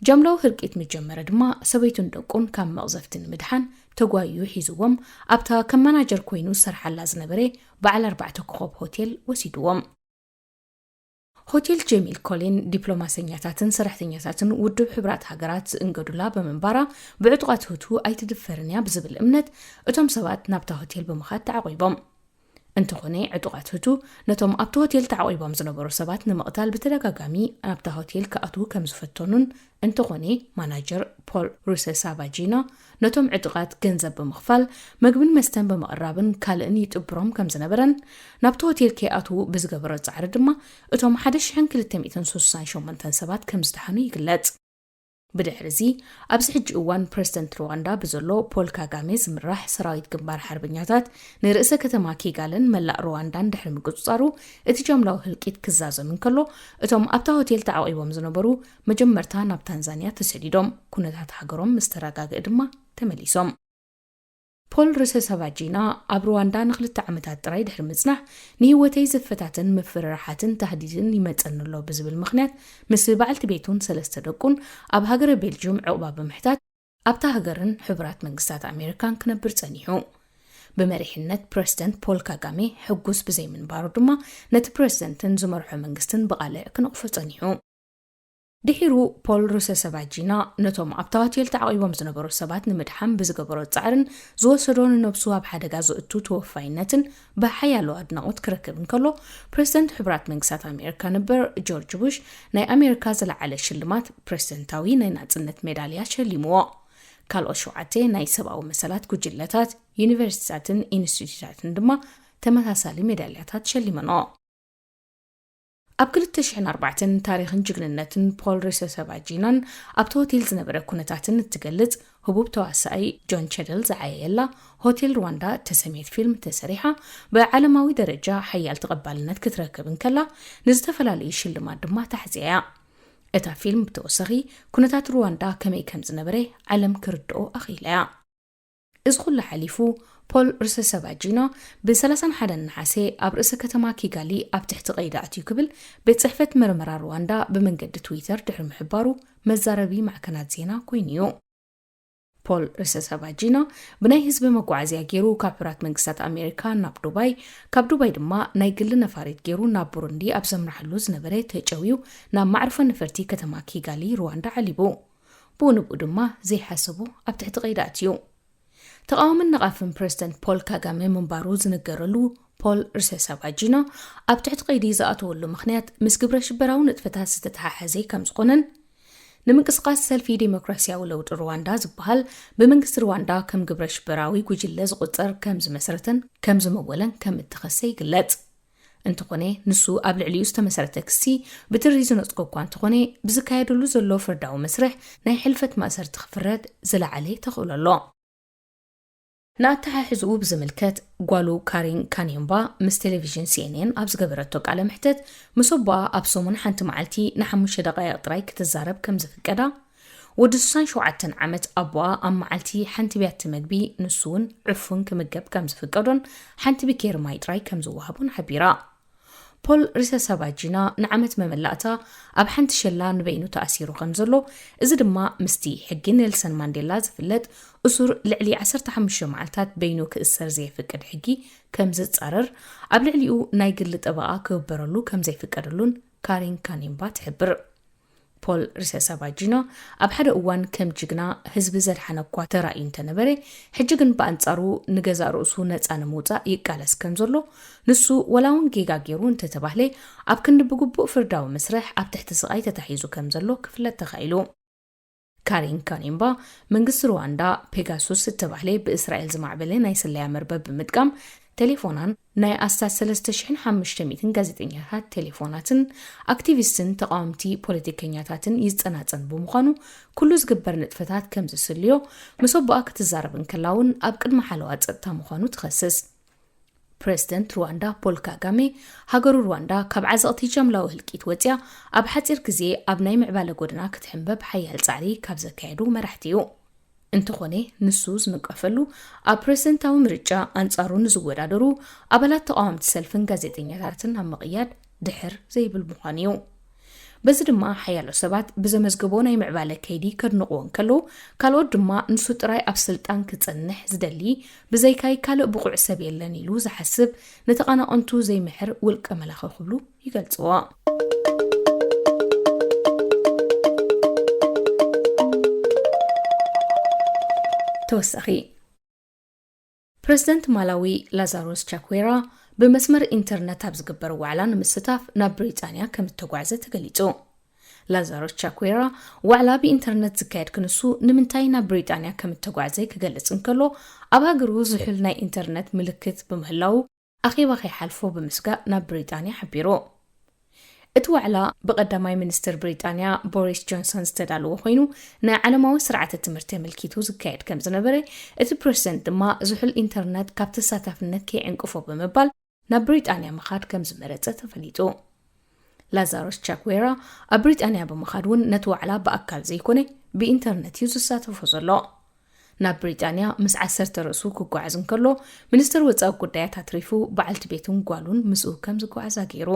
ጃምላዊ ህልቂት ምስ ጀመረ ድማ ሰበይቱን ደቁን ካብ መቕዘፍቲ ንምድሓን ተጓይዩ ሒዝዎም ኣብታ ከም ማናጀር ኮይኑ ዝሰርሓላ ዝነበረ በዓል ኣርባዕተ ኮኾብ ሆቴል ወሲድዎም። ሆቴል ጀሚል ኮሊን ዲፕሎማሰኛታትን ሰራሕተኛታትን ውድብ ሕቡራት ሃገራት ዝእንገዱላ ብምንባራ ብዕጡቓት ሁቱ ኣይትድፈርን እያ ብዝብል እምነት እቶም ሰባት ናብታ ሆቴል ብምኻድ ተዓቒቦም። እንተኾነ፣ ዕጡቓት ህቱ ነቶም ኣብቲ ሆቴል ተዓቒቦም ዝነበሩ ሰባት ንምቕታል ብተደጋጋሚ ናብታ ሆቴል ክኣትዉ ከም ዝፈተኑን፣ እንተኾነ፣ ማናጀር ፖል ሩሰሳቫጂና ነቶም ዕጡቓት ገንዘብ ብምኽፋል፣ መግብን መስተን ብምቕራብን ካልእን ይጥብሮም ከም ዝነበረን፣ ናብቲ ሆቴል ከይኣትዉ ብዝገበሮ ጻዕሪ ድማ፣ እቶም ሓደ ሽሕን ክልተ ሚእትን ስሳን ሸሞንተን ሰባት ከም ዝደሓኑ ይግለጽ። ብድሕሪ እዚ፣ ኣብዚ ሕጂ እዋን ፕረዚደንት ሩዋንዳ ብዘሎ ፖል ካጋሜ ዝምራሕ ሰራዊት ግንባር ሓርበኛታት ንርእሰ ከተማ ኪጋልን መላእ ሩዋንዳን ድሕሪ ምቁጽጻሩ፣ እቲ ጃምላዊ ህልቂት ክዛዘም እንከሎ፣ እቶም ኣብታ ሆቴል ተዓቒቦም ዝነበሩ መጀመርታ ናብ ታንዛንያ ተሰዲዶም፣ ኩነታት ሃገሮም ምስ ተረጋግአ ድማ ተመሊሶም። ፖል ሩሰሳቫጂና ኣብ ሩዋንዳ ንክልተ ዓመታት ጥራይ ድሕሪ ምጽናሕ፣ ንህይወተይ ዝፈታተን ምፍርራሓትን ታህዲድን ይመጸኒ ኣሎ ብዝብል ምኽንያት፣ ምስ በዓልቲ ቤቱን ሰለስተ ደቁን ኣብ ሃገረ ቤልጅዩም ዕቑባ ብምሕታት፣ ኣብታ ሃገርን ሕቡራት መንግስታት ኣሜሪካን ክነብር ጸኒሑ። ብመሪሕነት ፕረዚደንት ፖል ካጋሜ ሕጉስ ብዘይምንባሩ ድማ፣ ነቲ ፕረዚደንትን ዝመርሖ መንግስትን ብቓልዕ ክነቕፎ ጸኒሑ። ድሒሩ፣ ፖል ሩሰሳቫጂና ነቶም ኣብታ ሆቴል ተዓቒቦም ዝነበሩ ሰባት ንምድሓን ብዝገበሮ ጻዕርን ዝወሰዶ ንነብሱ ኣብ ሓደጋ ዘእቱ ተወፋይነትን ብሓያሎ ኣድናቖት ክረክብ እንከሎ፣ ፕረዚደንት ሕቡራት መንግስታት ኣሜሪካ ነበር ጆርጅ ቡሽ ናይ ኣሜሪካ ዝለዓለ ሽልማት ፕረዚደንታዊ ናይ ናጽነት ሜዳልያ ሸሊምዎ። ካልኦት ሸውዓተ ናይ ሰብኣዊ መሰላት ጉጅለታት፣ ዩኒቨርሲቲታትን ኢንስቲትዩታትን ድማ ተመሳሳሊ ሜዳልያታት ሸሊመንኦ። ኣብ ክልተ ሽሕን ኣርባዕተን ታሪኽን ጅግንነትን ፖል ሩሰሳቫጂናን ኣብቲ ሆቴል ዝነበረ ኩነታትን እትገልጽ ህቡብ ተዋሳኣይ ጆን ቸደል ዝዓየየላ ሆቴል ሩዋንዳ እተሰምየት ፊልም ተሰሪሓ ብዓለማዊ ደረጃ ሓያል ተቐባልነት ክትረክብ እንከላ፣ ንዝተፈላለዩ ሽልማት ድማ ተሓጽያ እያ። እታ ፊልም ብተወሳኺ ኩነታት ሩዋንዳ ከመይ ከም ዝነበረ ዓለም ክርድኦ ኣኽኢላ እያ። እዚ ኩሉ ሓሊፉ፣ ፖል ሩሰሳቫጂና ብ30 ነሓሰ ኣብ ርእሰ ከተማ ኪጋሊ ኣብ ትሕቲ ቀይዲ ኣትዩ ክብል ቤት ጽሕፈት መርመራ ሩዋንዳ ብመንገዲ ትዊተር ድሕሪ ምሕባሩ፣ መዛረቢ ማዕከናት ዜና ኮይኑ እዩ። ፖል ሩሰሳቫጂና ብናይ ህዝቢ መጓዓዝያ ገይሩ ካብ ሕቡራት መንግስታት ኣሜሪካ ናብ ዱባይ፣ ካብ ዱባይ ድማ ናይ ግሊ ነፋሪት ገይሩ ናብ ቡሩንዲ ኣብ ዘምርሓሉ ዝነበረ ተጨውዩ ናብ ማዕርፎ ነፈርቲ ከተማ ኪጋሊ ሩዋንዳ ዓሊቡ። ብኡ ንብኡ ድማ ዘይሓሰቦ ኣብ ትሕቲ ቀይዲ ኣትዩ። ተቓዋምን ነቓፍን ፕረዚደንት ፖል ካጋሜ ምንባሩ ዝንገረሉ ፖል ሩሰሳቫጂና ኣብ ትሕቲ ቀይዲ ዝኣተወሉ ምኽንያት ምስ ግብረ ሽበራዊ ንጥፈታት ዝተተሓሓዘ ከም ዝኾነን፣ ንምንቅስቓስ ሰልፊ ዴሞክራሲያዊ ለውጢ ሩዋንዳ ዝበሃል ብመንግስቲ ሩዋንዳ ከም ግብረ ሽበራዊ ጉጅለ ዝቑጸር ከም ዝመስረተን ከም ዝመወለን ከም እተኸሰ ይግለጽ። እንተኾነ፣ ንሱ ኣብ ልዕሊኡ ዝተመስረተ ክሲ ብትሪ ዝነጽጎ እኳ እንተኾነ፣ ብዝካየደሉ ዘሎ ፍርዳዊ መስርሕ ናይ ሕልፈት ማእሰርቲ ክፍረድ ዝለዓለ ተኽእሎ ኣሎ። ንኣተሓሕዝኡ ብዝምልከት፣ ጓሉ ካሪን ካኔምባ ምስ ቴሌቪዥን ሲኤንኤን ኣብ ዝገበረቶ ቃለ መሕተት፣ ምስ ኣቦኣ ኣብ ሰሙን ሓንቲ መዓልቲ ንሓሙሽተ ደቃይቕ ጥራይ ክትዛረብ ከም ዝፍቀዳ፣ ወዲ ስሳን ሸውዓተን ዓመት ኣቦኣ ኣብ መዓልቲ ሓንቲ ብያቲ መግቢ፣ ንሱ እውን ዕፉን ክምገብ ከም ዝፍቀዶን ሓንቲ ብኬሪ ማይ ጥራይ ከም ዝወሃቦን ሓቢራ። ፖል ሩሰሳቫጂና ንዓመት መመላእታ ኣብ ሓንቲ ሸላ ንበይኑ ተኣሲሩ ከም ዘሎ፣ እዚ ድማ ምስቲ ሕጊ ኔልሰን ማንዴላ ዝፍለጥ እሱር ልዕሊ ዓሰርተ ሓሙሽተ መዓልታት በይኑ ክእሰር ዘየፍቅድ ሕጊ ከም ዝጻረር፣ ኣብ ልዕሊኡ ናይ ግሊ ጠበቓ ክግበረሉ ከም ዘይፍቀደሉን ካሪን ካኔምባ ትሕብር። ፖል ሩሰሳቫጂና ኣብ ሓደ እዋን ከም ጅግና ህዝቢ ዘድሓነ እኳ ተራእዩ እንተነበረ፣ ሕጂ ግን ብኣንጻሩ ንገዛእ ርእሱ ነጻ ንምውጻእ ይቃለስ ከም ዘሎ፣ ንሱ ወላ እውን ጌጋ ገይሩ እንተተባህለ፣ ኣብ ክንዲ ብግቡእ ፍርዳዊ መስርሕ ኣብ ትሕቲ ስቓይ ተታሒዙ ከም ዘሎ ክፍለጥ ተኻኢሉ። ካሪን ካኔምባ፣ መንግስቲ ሩዋንዳ ፔጋሱስ እተባህለ ብእስራኤል ዝማዕበለ ናይ ስለያ መርበብ ብምጥቃም፣ ቴሌፎናን ናይ ኣስታት ሰለስተ ሽሕን ሓሙሽተ ሚእትን ጋዜጠኛታት፣ ቴሌፎናትን ኣክቲቪስትን ተቓወምቲ ፖለቲከኛታትን ይጸናጸን ብምዃኑ፣ ኩሉ ዝግበር ንጥፈታት ከም ዝስልዮ፣ ምስ ኣቦኣ ክትዛረብ እንከላ እውን ኣብ ቅድሚ ሓለዋ ጸጥታ ምዃኑ ትኸስስ። ፕረዚደንት ሩዋንዳ ፖል ካጋሜ፣ ሃገሩ ሩዋንዳ ካብ ዓዘቕቲ ጃምላዊ ህልቂት ወጽያ ኣብ ሓጺር ግዜ ኣብ ናይ ምዕባለ ጎደና ክትሕንበብ ሓያል ጻዕሪ ካብ ዘካየዱ መራሕቲ እዩ። እንተኾነ፣ ንሱ ዝንቀፈሉ፣ ኣብ ፕረዚደንታዊ ምርጫ ኣንጻሩ ንዝወዳደሩ ኣባላት ተቓወምቲ ሰልፍን ጋዜጠኛታትን ኣብ ምቕያድ ድሕር ዘይብል ምዃኑ እዩ። በዚ ድማ ሓያሎ ሰባት ብዘመዝገቦ ናይ ምዕባለ ከይዲ ከድንቕዎ እንከለዉ፣ ካልኦት ድማ ንሱ ጥራይ ኣብ ስልጣን ክጸንሕ ዝደሊ፣ ብዘይካይ ካልእ ብቑዕ ሰብ የለን ኢሉ ዝሓስብ፣ ንተቓናቐንቱ ዘይምሕር ውልቀ መላኺ ክብሉ ይገልጽዎ። ተወሳኺ፣ ፕረዚደንት ማላዊ ላዛሩስ ቻክዌራ ብመስመር ኢንተርነት ኣብ ዝግበር ዋዕላ ንምስታፍ ናብ ብሪጣንያ ከም እተጓዕዘ ተገሊጹ። ላዛሮስ ቻኩዌራ ዋዕላ ብኢንተርነት ዝካየድ ክንሱ ንምንታይ ናብ ብሪጣንያ ከም እተጓዕዘ ክገልጽ እንከሎ፣ ኣብ ሃገሩ ዝሑል ናይ ኢንተርነት ምልክት ብምህላዉ ኣኼባ ከይሓልፎ ብምስጋእ ናብ ብሪጣንያ ሓቢሩ። እቲ ዋዕላ ብቐዳማይ ሚኒስትር ብሪጣንያ ቦሪስ ጆንሰን ዝተዳለወ ኮይኑ፣ ንዓለማዊ ስርዓተ ትምህርቲ ኣመልኪቱ ዝካየድ ከም ዝነበረ፣ እቲ ፕረሲደንት ድማ ዝሑል ኢንተርነት ካብ ተሳታፍነት ከይዕንቅፎ ብምባል ናብ ብሪጣንያ ምኻድ ከም ዝመረጸ ተፈሊጡ። ላዛሮስ ቻኩዌራ ኣብ ብሪጣንያ ብምኻድ እውን ነቲ ዋዕላ ብኣካል ዘይኮነ ብኢንተርነት እዩ ዝሳተፎ ዘሎ። ናብ ብሪጣንያ ምስ ዓሰርተ ርእሱ ክጓዓዝ እንከሎ፣ ሚኒስትር ወጻኢ ጉዳያት ኣትሪፉ በዓልቲ ቤቱን ጓሉን ምስኡ ከም ዝጓዓዛ ገይሩ።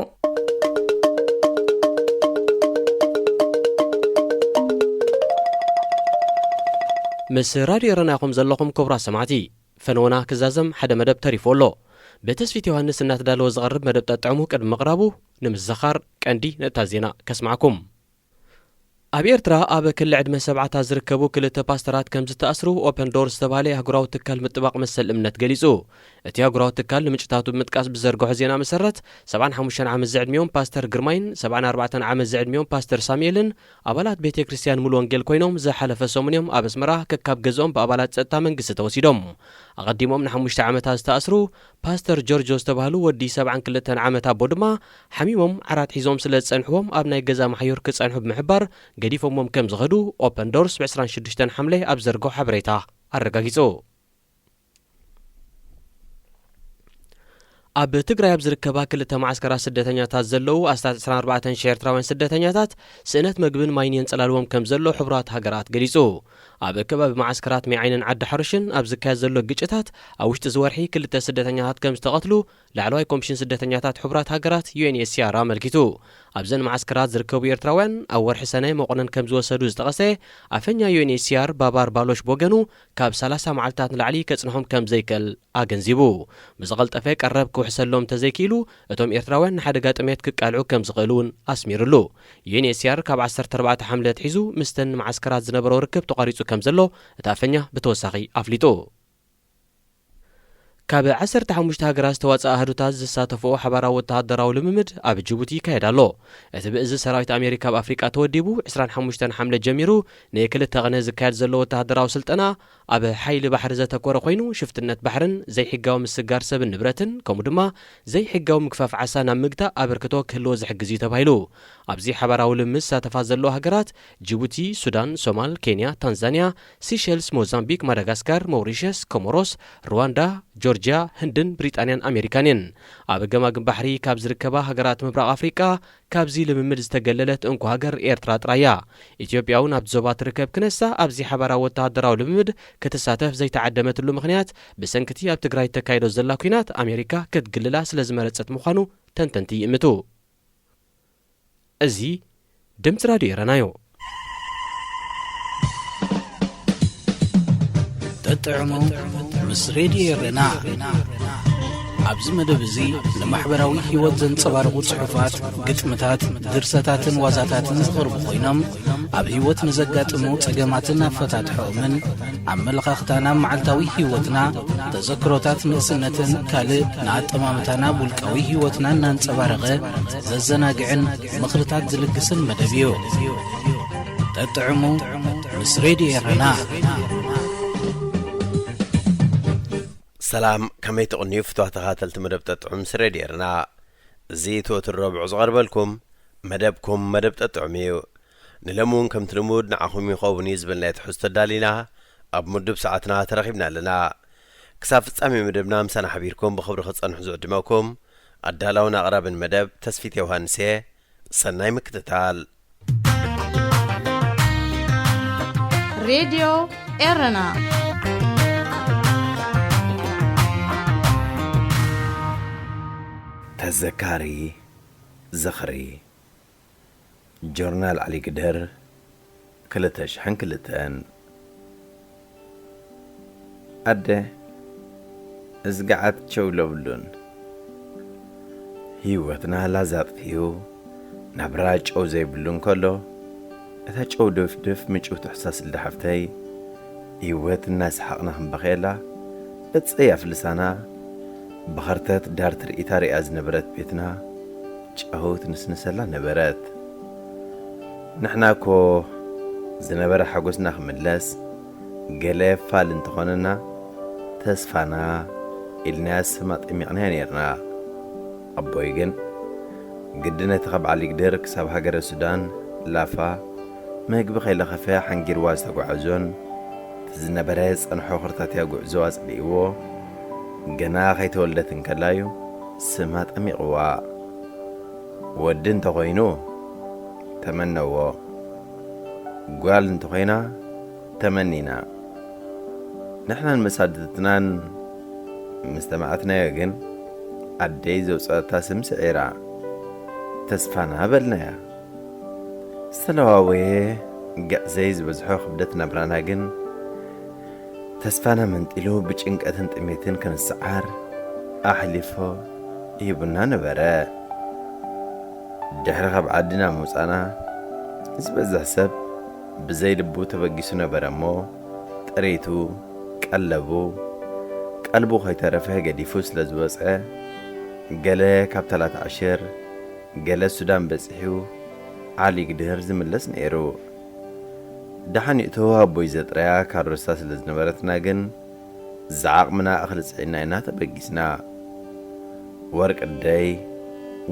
ምስ ራድዮ ኤረና ኢኹም ዘለኹም ክቡራት ሰማዕቲ። ፈነወና ክዛዘም ሓደ መደብ ተሪፉ ኣሎ። ብተስፊት ዮሃንስ እናተዳለወ ዝቐርብ መደብ ጠጥዕሙ ቅድሚ ምቕራቡ ንምዝኻር ቀንዲ ነጥብታት ዜና ከስማዕኩም። ኣብ ኤርትራ ኣብ ክሊ ዕድመ ሰብዓታት ዝርከቡ ክልተ ፓስተራት ከም ዝተኣስሩ ኦፐን ዶር ዝተባህለ ኣህጉራዊ ትካል ምጥባቕ መሰል እምነት ገሊጹ። እቲ ኣህጉራዊ ትካል ንምንጭታቱ ብምጥቃስ ብዘርግሖ ዜና መሰረት፣ ሰብዓን ሓሙሽተን ዓመት ዝዕድሚኦም ፓስተር ግርማይን ሰብዓን ኣርባዕተን ዓመት ዝዕድሚኦም ፓስተር ሳሙኤልን ኣባላት ቤተ ክርስቲያን ሙሉ ወንጌል ኮይኖም ዝሓለፈ ሰሙን እዮም ኣብ ኣስመራ ከካብ ገዝኦም ብኣባላት ጸጥታ መንግስቲ ተወሲዶም። ኣቐዲሞም ንሓሙሽተ ዓመታት ዝተኣስሩ ፓስተር ጆርጆ ዝተባህሉ ወዲ ሰብዓን ክልተን ዓመት ኣቦ ድማ ሓሚሞም ዓራት ሒዞም ስለ ዝጸንሕዎም ኣብ ናይ ገዛ ማሕዩር ክጸንሑ ብምሕባር ገዲፎሞም ከም ዝኸዱ ኦፐን ዶርስ ብ ዕስራን ሽዱሽተን ሓምለ ኣብ ዘርግሖ ሓበሬታ ኣረጋጊጹ። ኣብ ትግራይ ኣብ ዝርከባ ክልተ መዓስከራት ስደተኛታት ዘለዉ ኣስታት ዕስራን ኣርባዕተን ሽሕ ኤርትራውያን ስደተኛታት ስእነት መግብን ማይን የንጸላልዎም ከም ዘሎ ሕቡራት ሃገራት ገሊጹ። ኣብ ከባቢ መዓስከራት ሜዓይንን ዓዲ ሓሩሽን ኣብ ዝካየድ ዘሎ ግጭታት ኣብ ውሽጢ እዚ ወርሒ ክልተ ስደተኛታት ከም ዝተቐትሉ ላዕለዋይ ኮሚሽን ስደተኛታት ሕቡራት ሃገራት ዩ ኤን ኤች ሲ ኣር ኣመልኪቱ። ኣብዘን መዓስከራት ዝርከቡ ኤርትራውያን ኣብ ወርሒ ሰነ መቑነን ከም ዝወሰዱ ዝጠቐሰ ኣፈኛ ዩ ኤን ኤች ሲ ኣር ባባር ባሎሽ ብወገኑ ካብ ሰላሳ መዓልታት ንላዕሊ ከጽንሖም ከም ዘይክእል ኣገንዚቡ። ብዝቐልጠፈ ቀረብ ክውሕሰሎም እንተዘይክኢሉ፣ እቶም ኤርትራውያን ንሓደጋ ጥሜት ክቃልዑ ከም ዝኽእሉ እውን ኣስሚሩሉ። ዩ ኤን ኤች ሲ ኣር ካብ ዓሰርተ ኣርባዕተ ሓምለ ኣትሒዙ ምስተን መዓስከራት ዝነበሮ ርክብ ተቋሪጹ ከም ዘሎ እቲ ኣፈኛ ብተወሳኺ ኣፍሊጡ። ካብ ዓሰርተ ሓሙሽተ ሃገራት ዝተዋጽኣ ኣሃዱታት ዝሳተፍኦ ሓባራዊ ወተሃደራዊ ልምምድ ኣብ ጅቡቲ ይካየድ ኣሎ። እቲ ብእዝ ሰራዊት ኣሜሪካ ኣብ ኣፍሪቃ ተወዲቡ ዕስራን ሓሙሽተን ሓምለ ጀሚሩ ንክልተ ቕነ ዝካየድ ዘሎ ወተሃደራዊ ስልጠና፣ ኣብ ሓይሊ ባሕሪ ዘተኮረ ኮይኑ፣ ሽፍትነት ባሕርን ዘይሕጋዊ ምስጋር ሰብን ንብረትን፣ ከምኡ ድማ ዘይሕጋዊ ምግፋፍ ዓሳ ናብ ምግታእ ኣበርክቶ ክህልዎ ዝሕግዝ እዩ ተባሂሉ። ኣብዚ ሓባራዊ ልምምድ ዝሳተፋ ዘለዋ ሃገራት ጅቡቲ፣ ሱዳን፣ ሶማል፣ ኬንያ፣ ታንዛንያ፣ ሲሸልስ፣ ሞዛምቢክ፣ ማዳጋስካር፣ ሞሪሸስ፣ ኮሞሮስ፣ ሩዋንዳ፣ ጆርጅያ፣ ህንድን ብሪጣንያን ኣሜሪካን እየን። ኣብ ገማግም ባሕሪ ካብ ዝርከባ ሃገራት ምብራቕ ኣፍሪቃ ካብዚ ልምምድ ዝተገለለት እንኮ ሃገር ኤርትራ ጥራይ እያ። ኢትዮጵያ እውን ኣብቲ ዞባ ትርከብ ክነሳ ኣብዚ ሓባራዊ ወተሃደራዊ ልምምድ ክትሳተፍ ዘይተዓደመትሉ ምኽንያት ብሰንክቲ ኣብ ትግራይ ተካይዶ ዘላ ኲናት ኣሜሪካ ክትግልላ ስለ ዝመረጸት ምዃኑ ተንተንቲ ይእምቱ። እዚ ድምፂ ራድዮ ኤረና እዩ። ጠጥዕሙ ምስ ሬድዮ ኤረና። ኣብዚ መደብ እዚ ንማሕበራዊ ህይወት ዘንጸባርቑ ጽሑፋት፣ ግጥምታት፣ ድርሰታትን ዋዛታትን ዝቐርቡ ኮይኖም፣ ኣብ ህይወት ንዘጋጥሙ ጸገማትን ኣፈታትሖኦምን፣ ኣመለኻኽታና ኣብ መዓልታዊ ህይወትና፣ ተዘክሮታት ንእስነትን ካልእ ንኣጠማምታና ኣብ ውልቃዊ ህይወትና እናንጸባረቐ ዘዘናግዕን ምኽርታት ዝልግስን መደብ እዩ። ጠጥዕሙ ምስ ሬድዮ ኤረና። ሰላም፣ ከመይ ትቕንዩ ፍትዋ ተኻተልቲ መደብ ጠጥዑም ምስ ሬድዮ ኤረና። እዚ ትወትር ረብዑ ዝቐርበልኩም መደብኩም መደብ ጠጥዑም እዩ። ንለሚ እውን ከምቲ ልሙድ ንዓኹም ይኸውን እዩ ዝበልናዮ ትሕዝቶ ኣዳሊና ኣብ ምዱብ ሰዓትና ተረኺብና ኣለና። ክሳብ ፍጻሜ መደብና ምሳና ሓቢርኩም ብኽብሪ ክትጸንሑ ዝዕድመኩም ኣዳላውን ኣቕራብን መደብ ተስፊት ዮሃንስ እየ። ሰናይ ምክትታል። ሬድዮ ኤረና። ተዘካሪ ዝኽሪ ጆርናል ዓሊ ግደር ክልተ ሽሕን ክልተን። ኣደ እዝግዓት ቸው ለብሉን። ህይወትና ላዛ ኣጥፊኡ ናብራ ጨው ዘይብሉ እንከሎ፣ እታ ጨው ድፍድፍ ምጭውቲ ሕሳስ ልዳ ሓፍተይ፣ ህይወት እናሰሓቕና ክንበኽየላ፣ እጸይ ኣፍልሳና፣ ብኸርተት ዳር ትርኢታ ሪኣ ዝነበረት ቤትና ጫው ትንስንሰላ ነበረት። ንሕና እኮ ዝነበረ ሓጎስና ክምለስ ገለ ፋል እንተኾነና ተስፋና ኢልናያ ስም ኣጠሚቕናያ ነይርና። ኣቦይ ግን ግዲ ነቲ ካብ ዓሊግድር ክሳብ ሃገረ ሱዳን ላፋ መግቢ ከይለኸፈ ሓንጊርዋ ዝተጓዓዞን እቲ ዝነበረ ዝጸንሖ ክርታትያ ጉዕዞ ኣጽሊእዎ ገና ከይተወልደት እንከላዩ ስም ኣጠሚቕዋ። ወዲ እንተኾይኑ ተመነዎ፣ ጓል እንተኾይና ተመኒና። ንሕናን መሳድትናን ምስ ተማዕትናዮ ግን ኣደይ ዘውፅኣታ ስም ስዒራ ተስፋና በልናያ። ዝተለዋወየ ግዕዘይ ዝበዝሖ ክብደት ናብራና ግን ተስፋና መንጢሉ ብጭንቀትን ጥሜትን ክንሰዓር ኣሕሊፎ ይህቡና ነበረ። ድሕሪ ካብ ዓድና ምውፃና ዝበዝሕ ሰብ ብዘይ ልቡ ተበጊሱ ነበረ እሞ ጥሪቱ፣ ቀለቡ፣ ቀልቡ ከይተረፈ ገዲፉ ስለ ዝወፀ ገለ ካብ ታላት ዓሽር ገለ ሱዳን በፂሑ ዓሊግድህር ዝምለስ ነይሩ። ደሓን ይእቶ ኣቦይ ዘጥረያ ካሮሳ ስለ ዝነበረትና ግን ዝዓቕምና እኽሊ ፅዒና ኢና ተበጊስና። ወርቂ ደይ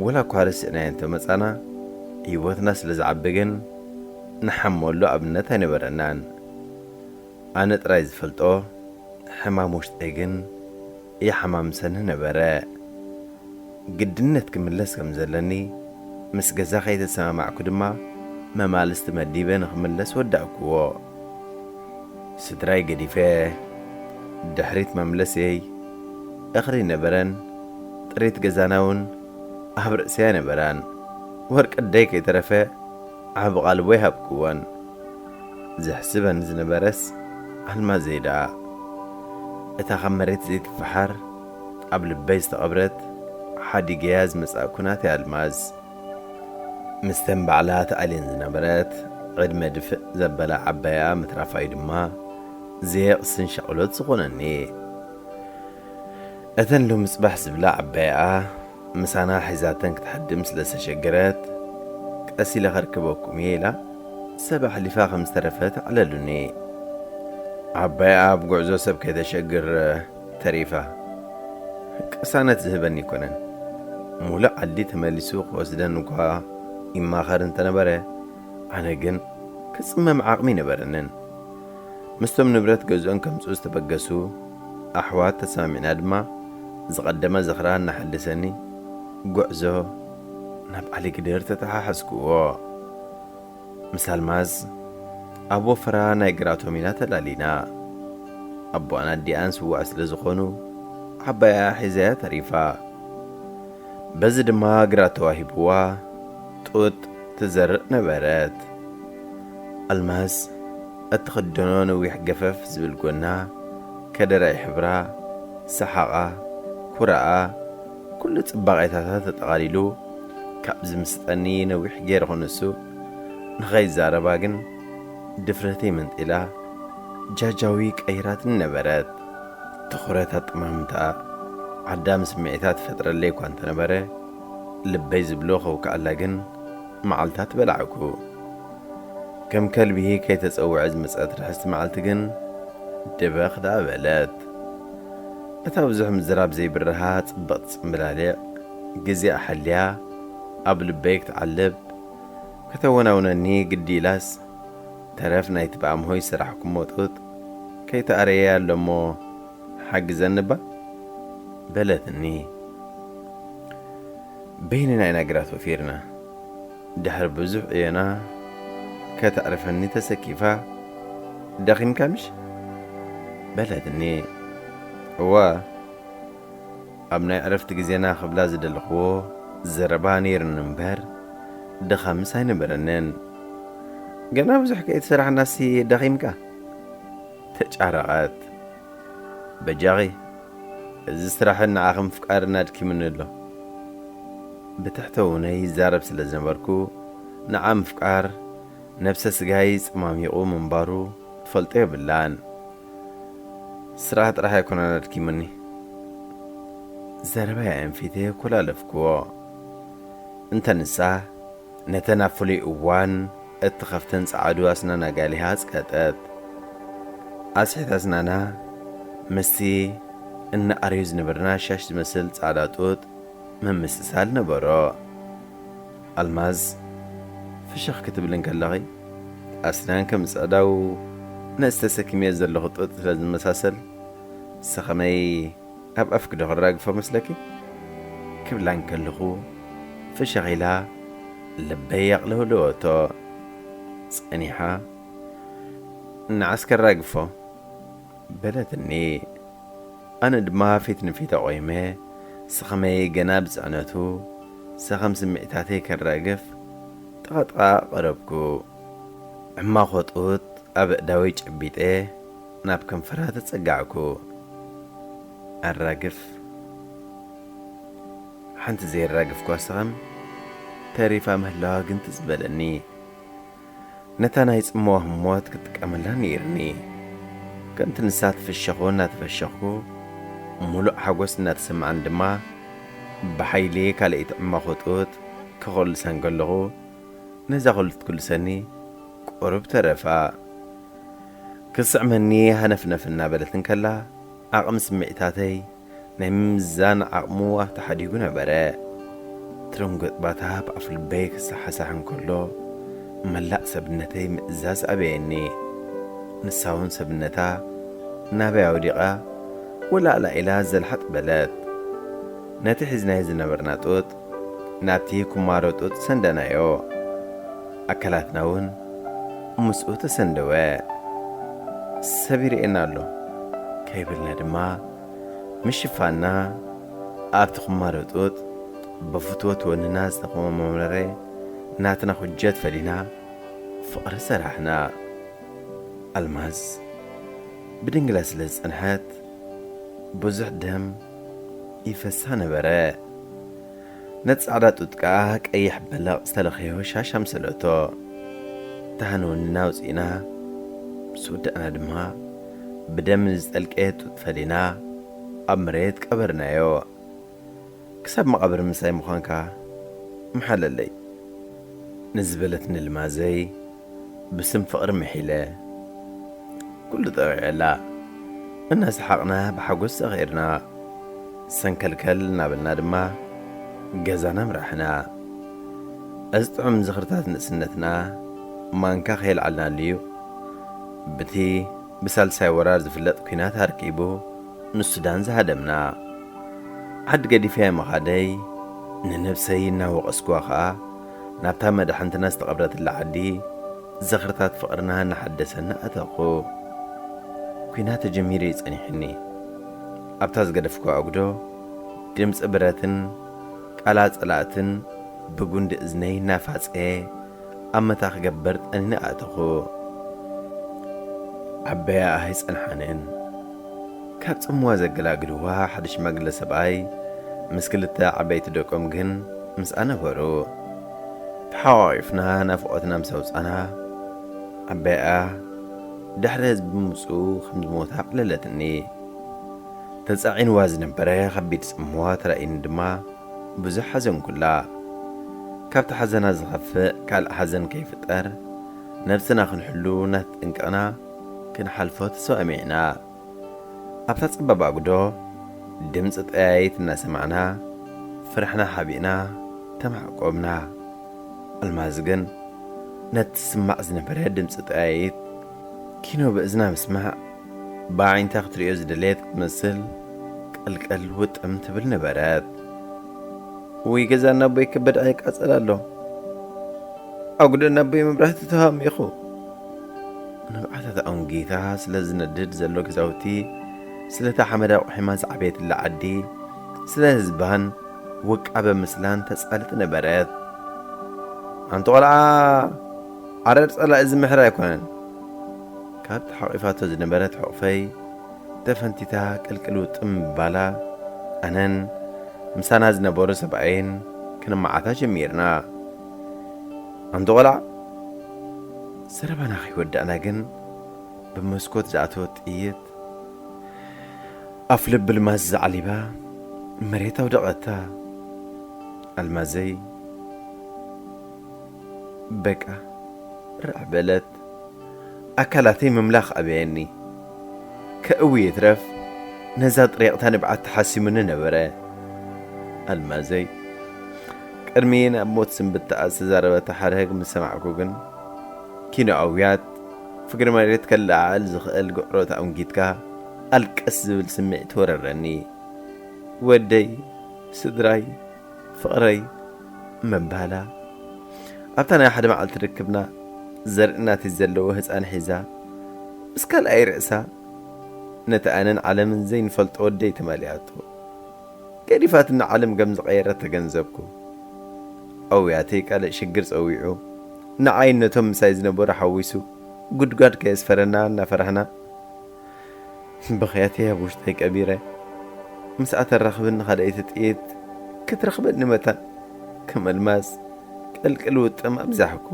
ወላ እኳ ረሲዕናዮ እንተመፃና ህይወትና ስለ ዝዓቢ ግን ንሓመሉ ኣብነት ኣይነበረናን። ኣነ ጥራይ ዝፈልጦ ሕማም ውሽጠይ ግን ይሓማምሰኒ ነበረ። ግድነት ክምለስ ከም ዘለኒ ምስ ገዛ ከይተሰማማዕኩ ድማ መማልስቲ መዲበ ንኽምለስ ወዳእኩዎ። ስድራይ ገዲፈ ድሕሪት መምለስየይ እኽሊ ነበረን። ጥሪት ገዛና እውን ኣብ ርእሰያ ነበራን። ወርቂ ደይ ከይተረፈ ዓቢ ቓልቦ ይሃብክወን። ዘሕስበኒ ዝነበረስ ኣልማዘይ ደኣ እታ ካብ መሬት ዘይትፈሓር ኣብ ልበይ ዝተቐብረት ሓዲገያ ዝመጻእኩ ናተይ ኣልማዝ። ምስተን ባዕላ ተኣልየን ዝነበረት ዕድመ ድፍእ ዘበላ ዓባያ ምትራፋይ ድማ ዘየቕስን ሻቕሎት ዝኾነኒ። እተን ሎሚ ጽባሕ ዝብላ ዓባይኣ ምሳና ሒዛተን ክትሃድም ስለ ዝተሸገረት ቀስ ኢለ ከርክበኩም እየ ኢላ ሰብ ኣሕሊፋ ከም ዝተረፈት ኣዕለሉኒ። ዓባይኣ ኣብ ጉዕዞ ሰብ ከይተሸግር ተሪፋ ቅሳነት ዝህበኒ ኣይኮነን። ሙሉእ ዓዲ ተመሊሱ ክወስደን እኳ ይማኸር እንተነበረ ኣነ ግን ክጽመም ዓቕሚ ኣይነበረንን። ምስቶም ንብረት ገዝኦን ከምጽኡ ዝተበገሱ ኣሕዋት ተሰማሚዕና ድማ ዝቐደመ ዝኽራ እናሐደሰኒ ጉዕዞ ናብ ዓሊግድር ተተሓሓዝክዎ። ምስ ኣልማዝ ኣብ ወፈራ ናይ ግራቶም ኢና ተላሊና። ኣቦኣን ኣዲኣን ስዋእ ስለ ዝኾኑ ዓባያ ሒዛያ ተሪፋ። በዚ ድማ ግራት ተዋሂብዋ ጡጥ ትዘርእ ነበረት። ኣልማዝ እትኽደኖ ነዊሕ ገፈፍ ዝብል ጎና፣ ከደራይ ሕብራ፣ ሰሓቓ፣ ኩራኣ፣ ኩሉ ጽባቄታታ ተጠቓሊሉ ካብ ዝምስጠኒ ነዊሕ ገይሩ ክንሱ ንኸይዛረባ ግን ድፍረተይ መንጢላ ጃጃዊ ቀይራትኒ ነበረት። ትኹረት ኣጠማምታ ዓዳም ስምዒታት ፈጥረለይ እኳ እንተነበረ ልበይ ዝብሎ ከውክኣላ ግን መዓልታት በላዕኩ። ከም ከልቢ ከይተጸውዐ ዝመጸት ርሕስቲ መዓልቲ ግን ድበኽ ደኣ በለት። እታ ብዙሕ ምዝራብ ዘይብርሃ ጽብቕቲ ጽምብላሊዕ ግዜ ኣሓልያ ኣብ ልበይ ክትዓልብ ከተወናውነኒ ግዲ ኢላስ ተረፍ ናይቲ ብኣምሆይ ዝሰራሕኩሞ ጡጥ ከይተኣረየ ኣሎ እሞ ሓግዘኒ እባ በለትኒ። በይንና ኢና ግራት ወፊርና። ድሕሪ ብዙሕ ዕዮና ከተዕርፈኒ ተሰኪፋ፣ "ደኺምካ ምሽ?" በለትኒ። "እወ፣ ኣብ ናይ ዕረፍቲ ግዜና ክብላ ዝደለኽዎ ዘረባ ነይሩኒ እምበር፣ ድኻምስ ኣይነበረንን። ገና ብዙሕ ከይተሰራሕናሲ ደኺምካ?" ተጫረቐት። "በጃኺ፣ እዚ ስራሕን ንዓኺ ምፍቃርን ኣድኪምኒ ኣሎ።" ብትሕተውነይ ይዛረብ ስለ ዝነበርኩ፣ ንዓ ምፍቃር ነብሰ ስጋይ ጸማሚቑ ምንባሩ ትፈልጦ የብላን። "ስራሕ ጥራሕ ኣይኮነን ኣድኪምኒ፣ ዘረባይ ኣንፊተ ኮላለፍክዎ። እንተ ንሳ ነተን ኣብ ፍሉይ እዋን እትኸፍተን ጸዓዱ ኣስናና ጋሊሃ ኣጽቀጠት። ኣስሒት ኣስናና ምስቲ እናኣረዩ ዝነበርና ሻሽ ዝመስል ጻዕዳ ጡጥ ምምስሳል ነበሮ። ኣልማዝ፣ ፍሽኽ ክትብል እንከለኺ፣ ኣስናን ከም ጸዕዳው ነዚ ተሰኪመዮ ዘለኹ ጡጥ ስለ ዝመሳሰል፣ ሰኸመይ ኣብ ኣፍኪ ዶ ከራግፎ መስለኪ? ክብላ እንከለኹ፣ ፍሽኽ ኢላ ልበይ ኣቕለውለወቶ። ጸኒሓ፣ ንዓስ ከራግፎ፣ በለትኒ። ኣነ ድማ ፊት ንፊት ኣቖይመ፣ ሰኸመይ ገና ብጽዕነቱ፣ ሰኸም ስምዒታተይ ከራግፍ፣ ጥቓ ጥቓ ቀረብኩ። ዕማኾ ጡጥ ኣብ ኣእዳወይ ጨቢጠ፣ ናብ ከንፈራ ተጸጋዕኩ። ኣራግፍ። ሓንቲ ዘየራግፍኳ ሰኸም ተሪፋ ምህላዋ ግን ትዝ በለኒ። ነታ ናይ ጽምዋ ህሞት ክጥቀመላ ነይርኒ። ከምቲ ንሳ ትፍሸኹ እናተፈሸኽኩ፣ ምሉእ ሓጎስ እናተሰማዓኒ ድማ፣ ብሓይሊ ካልኣይቲ ዕማኾ ጡጥ ክኾልሳ እንከለኹ፣ ነዛ ኹሉ ትኩልሰኒ ቁሩብ ተረፋ። ክስዕመኒ ሃነፍነፍ እናበለት እንከላ፣ ዓቕሚ ስምዒታተይ ናይ ምምዛን ዓቕሙ ኣብቲ ሓዲጉ ነበረ። ትርንጎጥባታ ብኣፍ ልበይ ክሰሓሳሕ እንከሎ፣ መላእ ሰብነተይ ምእዛዝ ኣበየኒ። ንሳ እውን ሰብነታ ናበይ ኣውዲቓ፣ ወላእላ ኢላ ዘልሓጥ በለት። ነቲ ሒዝናዮ ዝነበርና ጡጥ ናብቲ ኩማሮ ጡጥ ሰንደናዮ። ኣካላትና እውን ምስኡ ተሰንደወ። ሰብ ይርእየና ኣሎ ከይበልና ድማ፣ ምሽፋንና ኣብቲ ኩማሮ ጡጥ ብፍትወት ወንና ዝተኾመመረ ናትና ኩጀት ፈሊና ፍቕሪ ሰራሕና። ኣልማዝ ብድንግላ ስለ ዝጸንሐት፣ ብዙሕ ደም ይፈሳ ነበረ። ነቲ ጻዕዳ ጡጥ ከኣ ቀይሕ በለቕ ዝተለኽዮ ሻሽ ኣምሰለቶ። እታ ሃነወንና ኣውጺእና ምስ ወዳእና ድማ፣ ብደም ዝጠልቀየ ጡጥ ፈሊና ኣብ መሬት ቀበርናዮ። ክሳብ መቓብር ምሳይ ምዃንካ ምሓለለይ፣ ንዝበለትኒ ልማዘይ ብስም ፍቕሪ ምሒለ፣ ኩሉ ጠቒዐላ። እናሰሓቕና ብሓጎስ ሰኺርና። ሰንከልከል እናበልና ድማ ገዛና ኣምራሕና። እዚ ጥዑም ዝኽርታት ንእስነትና ማንካ ከየልዓልናሉ እዩ፣ ብቲ ብሳልሳይ ወራር ዝፍለጥ ኲናት ኣርኪቡ ንሱዳን ዝሃደምና። ዓዲ ገዲፈያ ምኻደይ ንነብሰይ እናወቐስኩዋ ኸኣ፣ ናብታ መዳሕንትና ዝተቐብረትላ ዓዲ ዝኽርታት ፍቕርና እናሓደሰና ኣተኹ። ኲናት ተጀሚሩ እዩ ጸኒሑኒ። ኣብታ ዝገደፍኩዋ ኣጉዶ፣ ድምጺ ብረትን ቃላት ጸላእትን ብጉንዲ እዝነይ እናፋጸየ፣ ኣመታ ክገብር ጠኒነ ኣተኹ። ዓበያ ኣይጸንሓንን። ካብ ጽምዋ ዘገላግልዋ ሓደ ሽማግለ ሰብኣይ ምስ ክልተ ዓበይቲ ደቆም ግን ምስኣ ነበሩ። ተሓቋቒፍና ናፍቖትና ምስ ኣውጻና፣ ዓበያ ድሕሪ ህዝቢ ምምጽኡ ከም ዝሞተ ኣዕለለትኒ። ተጻዒንዋ ዝነበረ ከቢድ ጽምዋ ተራእዩኒ ድማ፣ ብዙሕ ሓዘንኩላ። ካብቲ ሓዘና ዝኸፍእ ካልእ ሓዘን ከይፍጠር፣ ነብስና ክንሕሉ እናተጠንቀቕና ክንሓልፎ ተሰማሚዕና። ኣብታ ጸባብ ኣጉዶ ድምጺ ጠያይት እናሰማዕና፣ ፍርሕና ሓቢእና ተማዕቆብና። ኣልማዝ ግን ነቲ ዝስማዕ ዝነበረ ድምጺ ጠያይት ኪኖ ብእዝና ምስማዕ፣ ብኣዒንታ ክትርእዮ ዝደለየት ክትመስል፣ ቀልቀል ውጥም ትብል ነበረት። ውይ፣ ገዛ እናቦይ ክበድዓ ይቃጸል ኣሎ። ኣጉዶ እናቦይ መብራህቲ ተሃሚኹ። ንብዓታት ኣውንጊታ ስለ ዝነድድ ዘሎ ገዛውቲ፣ ስለታ ሓመድ ኣቑሒማ ዝዓበየትላ ዓዲ፣ ስለ ህዝባን ውቃበ ምስላን ተጻልጥ ነበረት። ኣንቲ ቆልዓ፣ ዓረር ጸላኢ ዝምሕር ኣይኮነን። ካብ ተሓቒፋቶ ዝነበረት ሕቑፈይ ተፈንቲታ ቅልቅል ውጥም ምባላ፣ ኣነን ምሳና ዝነበሩ ሰብኣይን ክንመዓታ ጀሚርና። ኣንቲ ቆልዓ፣ ዘረባና ከይወዳእና ግን ብመስኮት ዝኣተወት ጥይት ኣፍ ልቢ ልማዝ ዝዓሊባ መሬት ኣውደቐታ። ኣልማዘይ በቃ ርዕ በለት። ኣካላተይ ምምላኽ ኣበየኒ። ከእዊ ይትረፍ ነዛ ጥሪቕታ ንብዓት ተሓሲሙኒ ነበረ። ኣልማዘይ ቅድሚ ናብ ሞት ስንብትኣ ዝተዛረበታ ሓረግ ምስ ሰማዕኩ ግን፣ ኪኖኣውያት ፍግሪ መሬት ከለዓዕል ዝኽእል ግዕሮት ኣውንጊትካ ኣልቅስ ዝብል ስምዒት ወረረኒ። ወደይ፣ ስድራይ፣ ፍቕረይ ምባላ ኣብታ ናይ ሓደ መዓልቲ ርክብና ዘርኢ ናተይ ዘለዎ ህፃን ሒዛ ምስ ካልኣይ ርእሳ ነቲ ኣነን ዓለምን ዘይንፈልጦ ወደይ ተማሊኣቶ። ገዲፋትና ዓለም ከም ዝቐየረት ተገንዘብኩ። ኣውያተይ ካልእ ሽግር ጸዊዑ ንዓይ ነቶም ምሳይ ዝነበሩ ሓዊሱ ጉድጓድ ከየስፈረና እናፈራህና ብኽያተይ ኣብ ውሽጠይ ቀቢረ ምስኣ ተራኽብኒ ካልኣይቲ ጥይት ክትረኽበኒ መታን ከም ኣልማዝ ቀልቅል ውጥም ኣብዛሕኩ።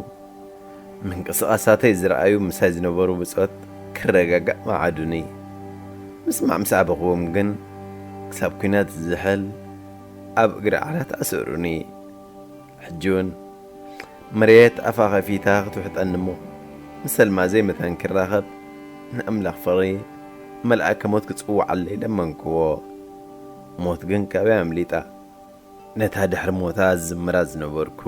ምንቅስቓሳተይ ዝረኣዩ ምሳይ ዝነበሩ ብጾት ክረጋጋእ መዓዱኒ። ምስማዕ ምስ ኣበኽዎም ግን ክሳብ ኲናት ዝዝሕል ኣብ እግሪ ዓራት ኣስእሩኒ። ሕጂ እውን መሬት ኣፋ ኸፊታ ክትውሕጠኒ እሞ ምስ ኣልማዘይ መታን ክራኸብ ንኣምላኽ ፍቕሪ መልኣከ ሞት ክጽውዓለይ ለመንክዎ። ሞት ግን ካበይ ኣምሊጣ። ነታ ድሕሪ ሞታ ዝዝምራ ዝነበርኩ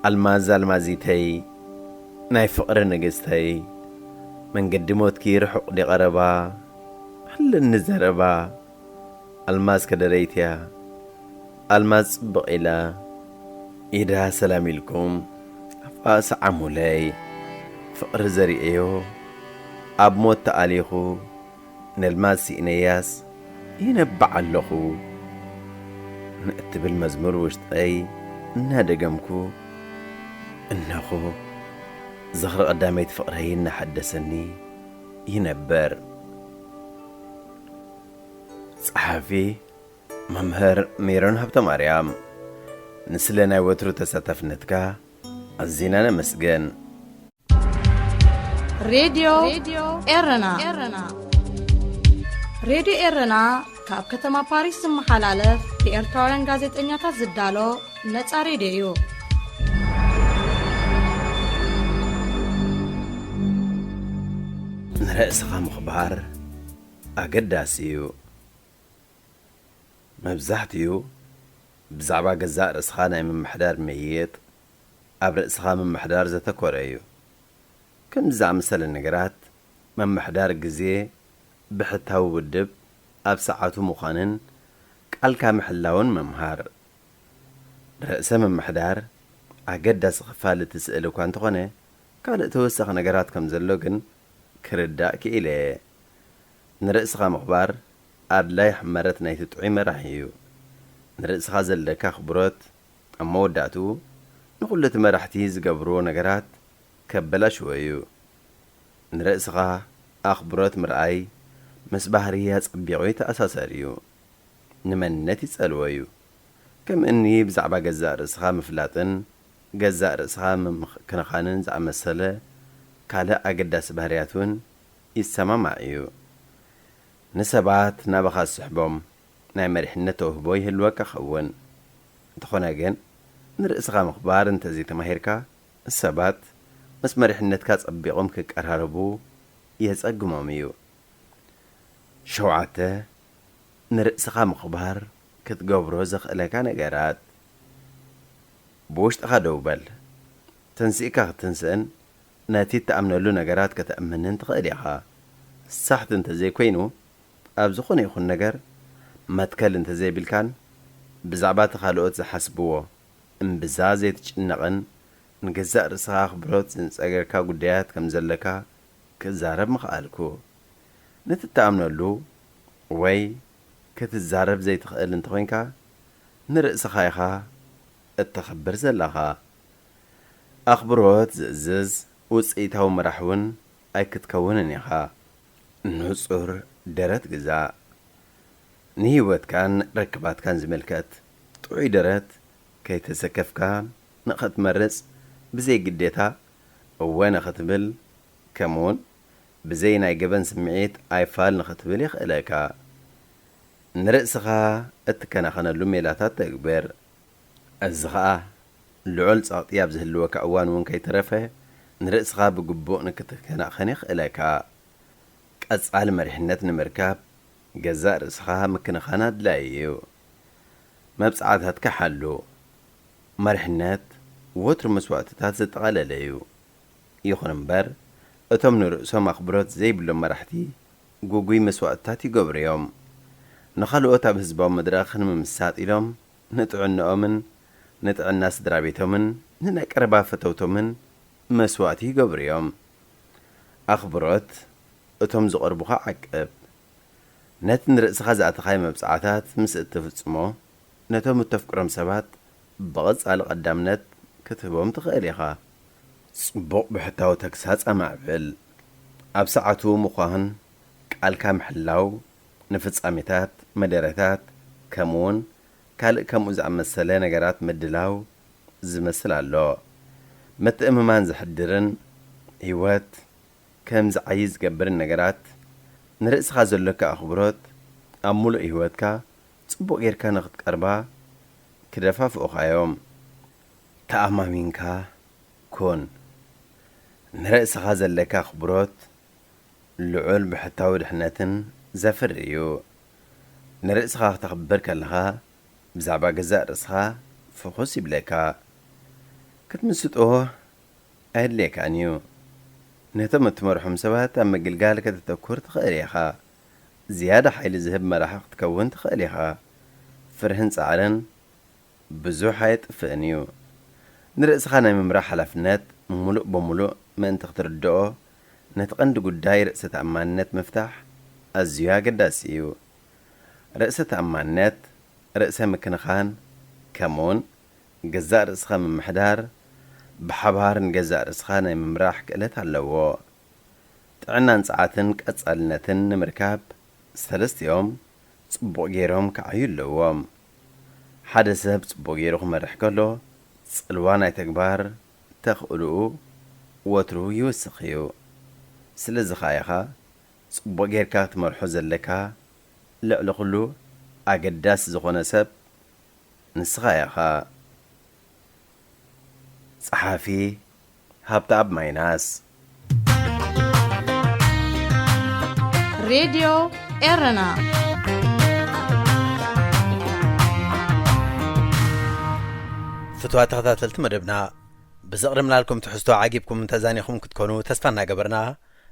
ኣልማዝ ኣልማዚተይ ናይ ፍቕሪ ንግስተይ መንገዲ ሞትኪ ርሑቕ ዲ ቀረባ ኣለኒ ዘረባ ኣልማዝ ከደረይትያ ኣልማዝ ጽብቕ ኢላ ኢዳ ሰላም ኢልኩም ኣፋ ሰዓሙለይ ፍቕሪ ዘርእዮ ኣብ ሞት ተኣሊኹ ነልማዝ ስኢነያስ ይነብዕ ኣለኹ ንእትብል መዝሙር ውሽጠይ እናደገምኩ እነኹ ዝኽሪ ቀዳመይቲ ፍቕረይ እናሓደሰኒ ይነብር። ጸሓፊ መምህር ሜሮን ሃብተማርያም፣ ንስለ ናይ ወትሩ ተሳታፍነትካ ኣዚና ነመስግን። ሬድዮ ኤረና። ሬድዮ ኤረና ካብ ከተማ ፓሪስ ዝመሓላለፍ ብኤርትራውያን ጋዜጠኛታት ዝዳሎ ነጻ ሬድዮ እዩ። ንርእስኻ ምኽባር ኣገዳሲ እዩ። መብዛሕትኡ ብዛዕባ ገዛእ ርእስኻ ናይ ምምሕዳር ምይይጥ ኣብ ርእስኻ ምምሕዳር ዘተኮረ እዩ። ከምዚ ዝኣመሰለ ነገራት ምምሕዳር ግዜ ብሕታዊ ውድብ ኣብ ሰዓቱ ምዃንን ቃልካ ምሕላውን ምምሃር። ርእሰ ምምሕዳር ኣገዳሲ ክፋል እቲ ስእሊ እኳ እንተኾነ ካልእ ተወሳኺ ነገራት ከም ዘሎ ግን ክርዳእ ክኢለ እየ። ንርእስኻ ምኽባር ኣድላይ ሕመረት ናይቲ ጥዑይ መራሒ እዩ። ንርእስኻ ዘለካ ኣኽብሮት ኣብ መወዳእትኡ ንኹሉ እቲ መራሕቲ ዝገብርዎ ነገራት ከበላሽዎ እዩ። ንርእስኻ ኣኽብሮት ምርኣይ ምስ ባህሪ ኣጸቢቑ ይተኣሳሰር እዩ። ንመንነት ይጸልዎ እዩ። ከም እኒ ብዛዕባ ገዛእ ርእስኻ ምፍላጥን ገዛእ ርእስኻ ምምክንኻንን ዝኣመሰለ ካልእ ኣገዳሲ ባህርያት እውን ይሰማማዕ እዩ። ንሰባት ናባኻ ዝስሕቦም ናይ መሪሕነት ተውህቦ ይህልወካ ኸውን። እንተኾነ ግን ንርእስኻ ምኽባር እንተዘይተማሂርካ ሰባት ምስ መሪሕነትካ ጸቢቖም ክቀራረቡ የጸግሞም እዩ። ሸውዓተ ንርእስኻ ምኽባር ክትገብሮ ዘኽእለካ ነገራት። ብውሽጥኻ ደው በል። ተንሲእካ ክትንስእን ነቲ እትኣምነሉ ነገራት ከተእምንን ትኽእል ኢኻ። ሳሕቲ እንተዘይኮይኑ ኣብ ዝኾነ ይኹን ነገር መትከል እንተዘይብልካን ብዛዕባ እቲ ካልኦት ዝሓስብዎ እምብዛ ዘይትጭነቕን ንገዛእ ርእስኻ ኣኽብሮት ዝንጸገርካ ጉዳያት ከም ዘለካ ክዛረብ ምኽኣልኩ። ነቲ እትኣምነሉ ወይ ክትዛረብ ዘይትኽእል እንተኾይንካ ንርእስኻ ኢኻ እተኽብር ዘለኻ። ኣኽብሮት ዝእዝዝ ውጽኢታዊ መራሕ እውን ኣይክትከውንን ኢኻ። ንጹር ደረት ግዛእ። ንህይወትካን ርክባትካን ዝምልከት ጥዑይ ደረት ከይተሰከፍካ ንኽትመርጽ ብዘይ ግዴታ እወ ንኽትብል ከምኡውን ብዘይ ናይ ገበን ስምዒት ኣይፋል ንኽትብል የኽእለካ። ንርእስኻ እትከናኸነሉ ሜላታት ተግብር። እዚ ኸኣ ልዑል ጸቕጢ ኣብ ዝህልወካ እዋን እውን ከይተረፈ ንርእስኻ ብግቡእ ንክትከናኸን የኽእለካ። ቀጻሊ መሪሕነት ንምርካብ ገዛእ ርእስኻ ምክንኻን ኣድላዪ እዩ። መብጽዓታትካ ሓሉ። መሪሕነት ወትሩ መስዋእትታት ዘጠቓለለ እዩ። ይኹን እምበር፣ እቶም ንርእሶም ኣኽብሮት ዘይብሎም መራሕቲ ግጉይ መስዋእትታት ይገብሩ እዮም። ንኻልኦት ኣብ ህዝባዊ መድረኽ ንምምሳጥ ኢሎም ንጥዕንኦምን ንጥዕና ስድራ ቤቶምን ንናይ ቀረባ ፈተውቶምን መስዋእቲ ይገብሩ እዮም። ኣኽብሮት እቶም ዝቐርቡኻ ዓቅብ። ነቲ ንርእስኻ ዝኣተኻዮ መብጽዓታት ምስ እትፍጽሞ፣ ነቶም እተፍቅሮም ሰባት ብቐጻሊ ቀዳምነት ክትህቦም ትኽእል ኢኻ። ጽቡቕ ብሕታዊ ተግሳጽ ኣማዕብል። ኣብ ሰዓቱ ምዃን፣ ቃልካ ምሕላው፣ ንፍጻሜታት፣ መደረታት፣ ከምኡውን ካልእ ከምኡ ዝኣመሰለ ነገራት ምድላው ዝመስል ኣሎ። ምትእምማን ዘሕድርን ህይወት ከም ዝዓዪ ዝገብርን ነገራት፣ ንርእስኻ ዘሎካ ኣኽብሮት ኣብ ምሉእ ህይወትካ ጽቡቕ ጌርካ ንኽትቀርባ ክደፋፍኡኻ እዮም። ተኣማሚንካ ኩን። ንርእስኻ ዘለካ ኣኽብሮት ልዑል ብሕታዊ ድሕነትን ዘፍሪ እዩ። ንርእስኻ ክተኽብር ከለኻ፣ ብዛዕባ ገዛእ ርእስኻ ፍኹስ ይብለካ። ክትምስጦ ኣየድልየካን እዩ። ነቶም እትመርሖም ሰባት ኣብ ምግልጋል ከተተኩር ትኽእል ኢኻ። ዝያዳ ሓይሊ ዝህብ መራሒ ክትከውን ትኽእል ኢኻ። ፍርህን ጻዕርን ብዙሕ ኣየጥፍእን እዩ። ንርእስኻ ናይ ምምራሕ ሓላፍነት ምሉእ ብምሉእ ምእንቲ ክትርድኦ፣ ነቲ ቀንዲ ጉዳይ ርእሰ ተኣማንነት ምፍታሕ ኣዝዩ ኣገዳሲ እዩ። ርእሰ ተኣማንነት፣ ርእሰ ምክንኻን፣ ከምኡውን ገዛእ ርእስኻ ምምሕዳር፣ ብሓባር ንገዛእ ርእስኻ ናይ ምምራሕ ክእለት ኣለዎ። ጥዕናን ጸዓትን ቀጻልነትን ንምርካብ፣ ሰለስቲኦም ጽቡቕ ገይሮም ክዓዩ ኣለዎም። ሓደ ሰብ ጽቡቕ ገይሩ ክመርሕ ከሎ፣ ጽልዋ ናይ ተግባር ተኽእልኡ ወትሩ ይውስኽ እዩ። ስለዚ ኸኣ ኢኻ ጽቡቕ ጌርካ ክትመርሖ ዘለካ። ልዕሊ ኩሉ ኣገዳሲ ዝኾነ ሰብ ንስኻ ኢኻ። ጸሓፊ፣ ሃብተኣብ ማይናስ። ሬድዮ ኤረና። ፍትዋት ተኸታተልቲ መደብና፣ ብዘቕረብናልኩም ትሕዝቶ ዓጊብኩም ተዛኒኹም ክትኮኑ ተስፋ እናገበርና፣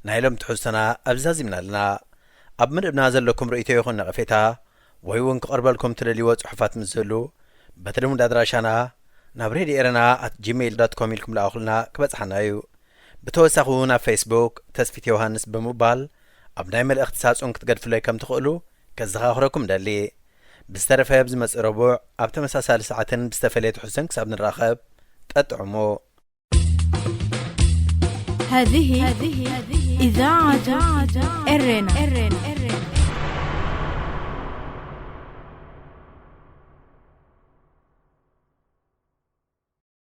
ናይ ሎም ትሕዝቶና ኣብዚ ዛዚምና ኣለና። ኣብ መደብና ዘለኩም ርእይቶ ይኹን ነቐፌታ፣ ወይ እውን ክቐርበልኩም ትደልይዎ ጽሑፋት ምስ ዝህሉ፣ በቲ ልሙድ ኣድራሻና ናብ ሬድዮ ኤረና ኣት ጂሜይል ዶት ኮም ኢልኩም ለኣኹልና፣ ክበጽሓና እዩ። ብተወሳኺ እውን ኣብ ፌስቡክ ተስፊት ዮሃንስ ብምባል ኣብ ናይ መልእኽቲ ሳጹን ክትገድፉለይ ከም ትኽእሉ ከዘኻኽረኩም ደሊ። ብዝተረፈ ኣብ ዝመጽእ ረቡዕ ኣብ ተመሳሳሊ ሰዓትን ብዝተፈለየ ትሕዝቶን ክሳብ ንራኸብ፣ ጠጥዕሙ። هذه إذاعة إرنا.